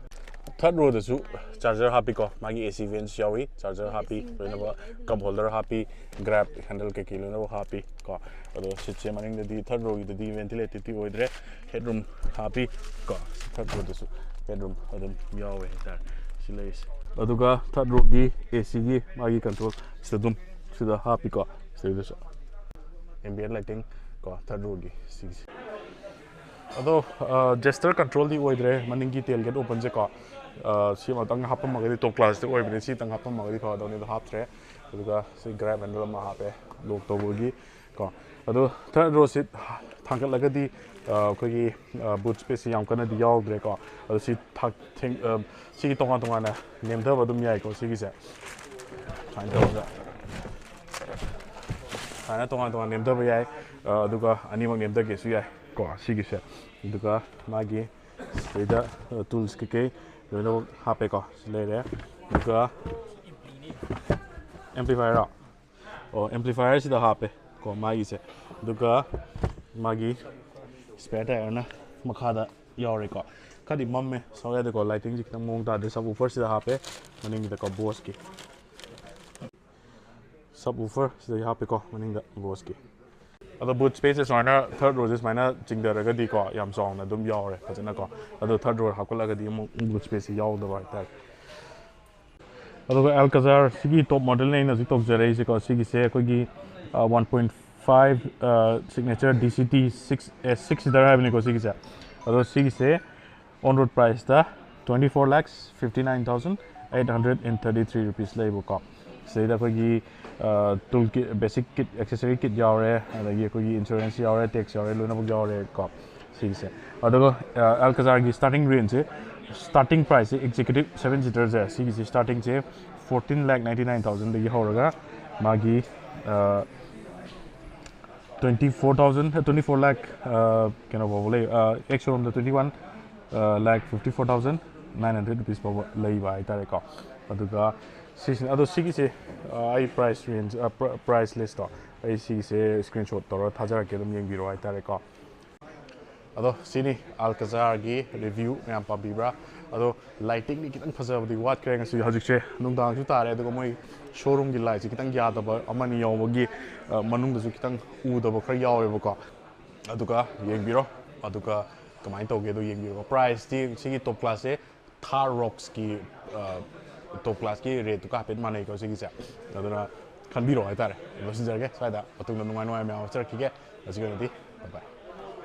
Third rowꯗꯁꯨ charger ꯍꯥꯞꯄꯤꯀꯣ, ꯃꯥꯒꯤ AC vents ꯌꯥꯎꯏ, charger ꯍꯥꯞꯄꯤ, ꯂꯣꯏꯅꯃꯛ cup holder ꯍꯥꯞꯄꯤ, grab handle ꯀꯩꯀꯩ ꯂꯣꯏꯅꯃꯛ ꯍꯥꯞꯄꯤ ꯀꯣ꯫ ꯑꯗꯣ seatꯁꯦ ꯃꯅꯤꯡꯗꯗꯤ third rowꯒꯤꯗꯗꯤ ventilatedꯇꯤ ꯑꯣꯏꯗ꯭ꯔꯦ, headroom ꯍꯥꯞꯄꯤ ꯀꯣ꯫ Third rowꯗꯁꯨ headroom ꯑꯗꯨꯝ ꯌꯥꯎꯋꯦ ꯍꯥꯏꯇꯥꯔꯦ ꯁꯤ ꯂꯩꯔꯤꯁꯦ꯫ ꯑꯗꯨꯒ third rowꯒꯤ ACꯒꯤ ꯃꯥꯒꯤ control ꯁꯤꯗ ꯑꯗꯨꯝ ꯁꯤꯗ ꯍꯥꯞꯄꯤꯀꯣ꯫ ꯁꯤꯗꯁꯨ ambient lighting ꯀꯣ, third rowꯒꯤ ꯁꯤꯒꯤꯁꯦ꯫ ꯑꯗꯣ gesture controlꯗꯤ ꯑꯣꯏꯗ꯭ꯔꯦ, ꯃꯅꯤꯡꯒꯤ tailgate openꯁꯦꯀꯣ꯫ ꯁꯤ ꯑꯃꯇꯪ ꯍꯥꯞꯄꯝꯃꯒꯗꯤ, top classꯇ ꯑꯣꯏꯕꯅꯦ, ꯁꯤꯇꯪ ꯍꯥꯞꯄꯝꯃꯒꯗꯤ ꯐꯒꯗꯕꯅꯤ, ꯑꯗꯣ ꯍꯥꯞꯇ꯭ꯔꯦ꯫ ꯑꯗꯨꯒ ꯁꯤ grab handle ꯑꯃ ꯍꯥꯞꯄꯦ lock ꯇꯧꯕꯒꯤ ꯀꯣ꯫ ꯑꯗꯣ third row seat ꯊꯥꯡꯒꯠꯂꯒꯗꯤ ꯑꯩꯈꯣꯏꯒꯤ boot spaceꯁꯤ ꯌꯥꯝ ꯀꯟꯅꯗꯤ ꯌꯥꯎꯗ꯭ꯔꯦꯀꯣ꯫ ꯑꯗꯣ ꯁꯤ ꯊꯥꯛ-, ꯊꯦꯡ-, ꯁꯤꯒꯤ ꯇꯣꯉꯥꯟ ꯇꯣꯉꯥꯟꯅ ꯅꯦꯝꯊꯕ ꯑꯗꯨꯝ ꯌꯥꯏꯀꯣ ꯁꯤꯒꯤꯁꯦ꯫ ꯁꯨꯃꯥꯏꯅ ꯇꯧꯔꯒ ꯁꯨꯃꯥꯏꯅ ꯇꯣꯉꯥꯟ ꯇꯣꯉꯥꯟ ꯅꯦꯝꯊꯕ ꯌꯥꯏ꯫ ꯑꯗꯨꯒ ꯑꯅꯤꯃꯛ ꯅꯦꯝꯊꯒꯦꯁꯨ ꯌꯥꯏ ꯀꯣ ꯁꯤꯒꯤꯁꯦ꯫ ꯑꯗꯨꯒ ꯃꯥꯒꯤ ꯁꯤꯗꯩꯗ ꯇꯨꯜꯁ ꯀꯩꯀꯩ ꯂꯣꯏꯅꯃꯛ ꯍꯥꯞꯄꯦꯀꯣ꯫ ꯁꯤ ꯂꯩꯔꯦ꯫ ꯑꯗꯨꯒ ꯑꯦꯝꯄ꯭ꯂꯤꯐꯥꯏꯌꯔ ꯑꯣ ꯑꯦꯝꯄ꯭ꯂꯤꯐꯥꯏꯌꯔꯁꯤꯗ ꯍꯥꯞꯄꯦ ꯀꯣ ꯃꯥꯒꯤꯁꯦ꯫ ꯑꯗꯨꯒ ꯃꯥꯒꯤ ꯁ꯭ꯄꯦꯌꯔ ꯇꯥꯌꯔꯅ ꯃꯈꯥꯗ ꯌꯥꯎꯔꯦꯀꯣ꯫ ꯈꯔꯗꯤ ꯃꯝꯃꯦ, ꯁꯥꯎ ꯌꯥꯗꯦꯀꯣ, ꯂꯥꯏꯇꯤꯡꯁꯦ ꯈꯤꯇꯪ ꯃꯑꯣꯡ ꯇꯥꯗꯦ꯫ ꯁꯕ ꯋꯨꯐꯔꯁꯤꯗ ꯍꯥꯞꯄꯦ ꯃꯅꯤꯡꯒꯤꯗꯀꯣ ꯕꯣꯁꯀꯤ꯫ ꯁꯕ ꯋꯨꯐꯔ ꯁꯤꯗ ꯍꯥꯞꯄꯦꯀꯣ ꯃꯅꯤꯡꯗ ꯕꯣꯁꯀꯤ꯫ ꯑꯗꯣ ꯕꯨꯠ ꯁ꯭ꯄꯦꯁꯁꯦ ꯁꯨꯃꯥꯏꯅ ꯊꯔꯠ ꯔꯣꯁꯦ ꯁꯨꯃꯥꯏꯅ ꯆꯤꯡꯊꯔꯒꯗꯤꯀꯣ ꯌꯥꯝ ꯆꯥꯎꯅ ꯑꯗꯨꯝ ꯌꯥꯎꯔꯦ ꯐꯖꯅꯀꯣ꯫ ꯑꯗꯣ ꯊꯔꯠ ꯔꯣ ꯍꯥꯞꯀꯠꯂꯒꯗꯤ ꯑꯃꯨꯛ ꯕꯨꯠ ꯁ꯭ꯄꯦꯁꯁꯤ ꯌꯥꯎꯗꯕ ꯍꯥꯏꯇꯥꯔꯦ꯫ ꯑꯗꯨꯒ ꯑꯦꯜꯀꯖꯥꯔ ꯁꯤꯒꯤ ꯇꯣꯞ ꯃꯣꯗꯦꯜꯅ ꯑꯩꯅ ꯍꯧꯖꯤꯛ ꯇꯧꯖꯔꯛꯏꯁꯦꯀꯣ꯫ ꯁꯤꯒꯤꯁꯦ ꯑꯩꯈꯣꯏꯒꯤ ꯋꯥꯟ ꯄꯣꯏꯟ ꯐꯥꯏꯚ ꯁꯤꯒꯅꯦꯆꯔ ꯗꯤ ꯁꯤ ꯇꯤ ꯁꯤꯛꯁ ꯑꯦ ꯁꯤꯛꯁ ꯁꯤꯇꯔ ꯍꯥꯏꯕꯅꯤꯀꯣ ꯁꯤꯒꯤꯁꯦ꯫ ꯑꯗꯣ ꯁꯤꯒꯤꯁꯦ on road priceꯇ twenty four lakhs fifty nine thousand eight hundred and thirty three rupees ꯂꯩꯕꯀꯣ꯫ ꯁꯤꯗꯩꯗ ꯑꯩꯈꯣꯏꯒꯤ tool kit, basic kit, accessory kit ꯌꯥꯎꯔꯦ, ꯑꯗꯒꯤ ꯑꯩꯈꯣꯏꯒꯤ ꯏꯟꯁꯨꯔꯦꯟꯁ ꯌꯥꯎꯔꯦ, ꯇꯦꯛꯁ ꯌꯥꯎꯔꯦ, ꯂꯣꯏꯅꯃꯛ ꯌꯥꯎꯔꯦꯀꯣ ꯁꯤꯒꯤꯁꯦ꯫ ꯑꯗꯨꯒ ꯑꯦꯜꯀꯖꯥꯔꯒꯤ ꯁ꯭ꯇꯥꯔꯇꯤꯡ ꯔꯦꯟꯖꯁꯦ, ꯁ꯭ꯇꯥꯔꯇꯤꯡ ꯄ꯭ꯔꯥꯏꯁꯁꯦ ꯑꯦꯛꯖꯤꯀ꯭ꯌꯨꯇꯤꯚ ꯁꯚꯦꯟ ꯁꯤꯇꯔꯁꯦ ꯁꯤꯒꯤꯁꯦ ꯁ꯭ꯇꯥꯔꯇꯤꯡꯁꯦ ꯐꯣꯔꯇꯤꯟ ꯂꯥꯛ ꯅꯥꯏꯟꯇꯤ ꯅꯥꯏꯟ ꯊꯥꯎꯖꯟꯗꯒꯤ ꯍꯧꯔꯒ ꯃꯥꯒꯤ twenty four thousand, twenty four lakh ꯀꯩꯅꯣ ꯐꯥꯎꯕ ꯂꯩ꯫ ꯑꯦꯛꯁ ꯁꯣꯔꯨꯝꯗ twenty one lakh fifty four thousand nine hundred rupees ꯐꯥꯎꯕ ꯂꯩꯕ ꯍꯥꯏꯇꯥꯔꯦꯀꯣ꯫ ꯑꯗꯨꯒ ꯁꯤꯁꯤꯅ ꯑꯗꯣ ꯁꯤꯒꯤꯁꯦ ꯑꯩ ꯄ꯭ꯔꯥꯏꯁ ꯔꯦꯟꯖ, ꯄ꯭ꯔꯥꯏꯁ ꯂꯤꯁꯇꯣ ꯑꯩ ꯁꯤꯒꯤꯁꯦ ꯁ꯭ꯀ꯭ꯔꯤꯟ ꯁꯣꯠ ꯇꯧꯔꯒ ꯊꯥꯖꯔꯛꯀꯦ, ꯑꯗꯨꯝ ꯌꯦꯡꯕꯤꯔꯣ ꯍꯥꯏꯇꯥꯔꯦꯀꯣ꯫ ꯑꯗꯣ ꯁꯤꯅꯤ ꯑꯜꯀꯖꯥꯔꯒꯤ ꯔꯤꯚ꯭ꯌꯨ꯫ ꯃꯌꯥꯝ ꯄꯥꯝꯕꯤꯕ꯭ꯔꯥ? ꯑꯗꯣ ꯂꯥꯏꯇꯤꯡꯗꯤ ꯈꯤꯇꯪ ꯐꯖꯕꯗꯤ ꯋꯥꯠꯈ꯭ꯔꯦ ꯉꯁꯤ꯫ ꯍꯧꯖꯤꯛꯁꯦ ꯅꯨꯡꯗꯥꯡꯁꯨ ꯇꯥꯔꯦ, ꯑꯗꯨꯒ ꯃꯣꯏ ꯁꯣꯔꯨꯝꯒꯤ ꯂꯥꯏꯠꯁꯦ ꯈꯤꯇꯪ ꯌꯥꯗꯕ ꯑꯃꯅꯤ ꯌꯥꯎꯕꯒꯤ ꯃꯅꯨꯡꯗꯁꯨ ꯈꯤꯇꯪ ꯎꯗꯕ ꯈꯔ ꯌꯥꯎꯋꯦꯕꯀꯣ꯫ ꯑꯗꯨꯒ ꯌꯦꯡꯕꯤꯔꯣ, ꯑꯗꯨꯒ ꯀꯃꯥꯏꯅ ꯇꯧꯒꯦꯗꯣ ꯌꯦꯡꯕꯤꯔꯣ꯫ ꯄ꯭ꯔꯥꯏꯁꯇꯤ ꯁꯤꯒꯤ ꯇꯣꯞ ꯀ꯭ꯂꯥꯁꯁꯦ ꯊꯥꯔ ꯔꯣꯛꯁꯀꯤ ꯇꯣꯞ ꯀ꯭ꯂꯥꯁꯀꯤ ꯔꯦꯠꯇꯨꯒ ꯍꯥꯏꯐꯦꯠ ꯃꯥꯟꯅꯩꯀꯣ ꯁꯤꯒꯤꯁꯦ꯫ ꯑꯗꯨꯅ ꯈꯟꯕꯤꯔꯣ ꯍꯥꯏꯇꯥꯔꯦ꯫ ꯂꯣꯏꯁꯤꯟꯖꯔꯒꯦ ꯁ꯭ꯋꯥꯏꯗ, ꯃꯇꯨꯡꯗ ꯅꯨꯡꯉꯥꯏ ꯅꯨꯡꯉꯥꯏ ꯃꯌꯥꯝ ꯍꯥꯞꯆꯔꯛꯈꯤꯒꯦ꯫ ꯉꯁꯤꯒꯤ ꯑꯣꯏꯅꯗꯤ bye bye꯫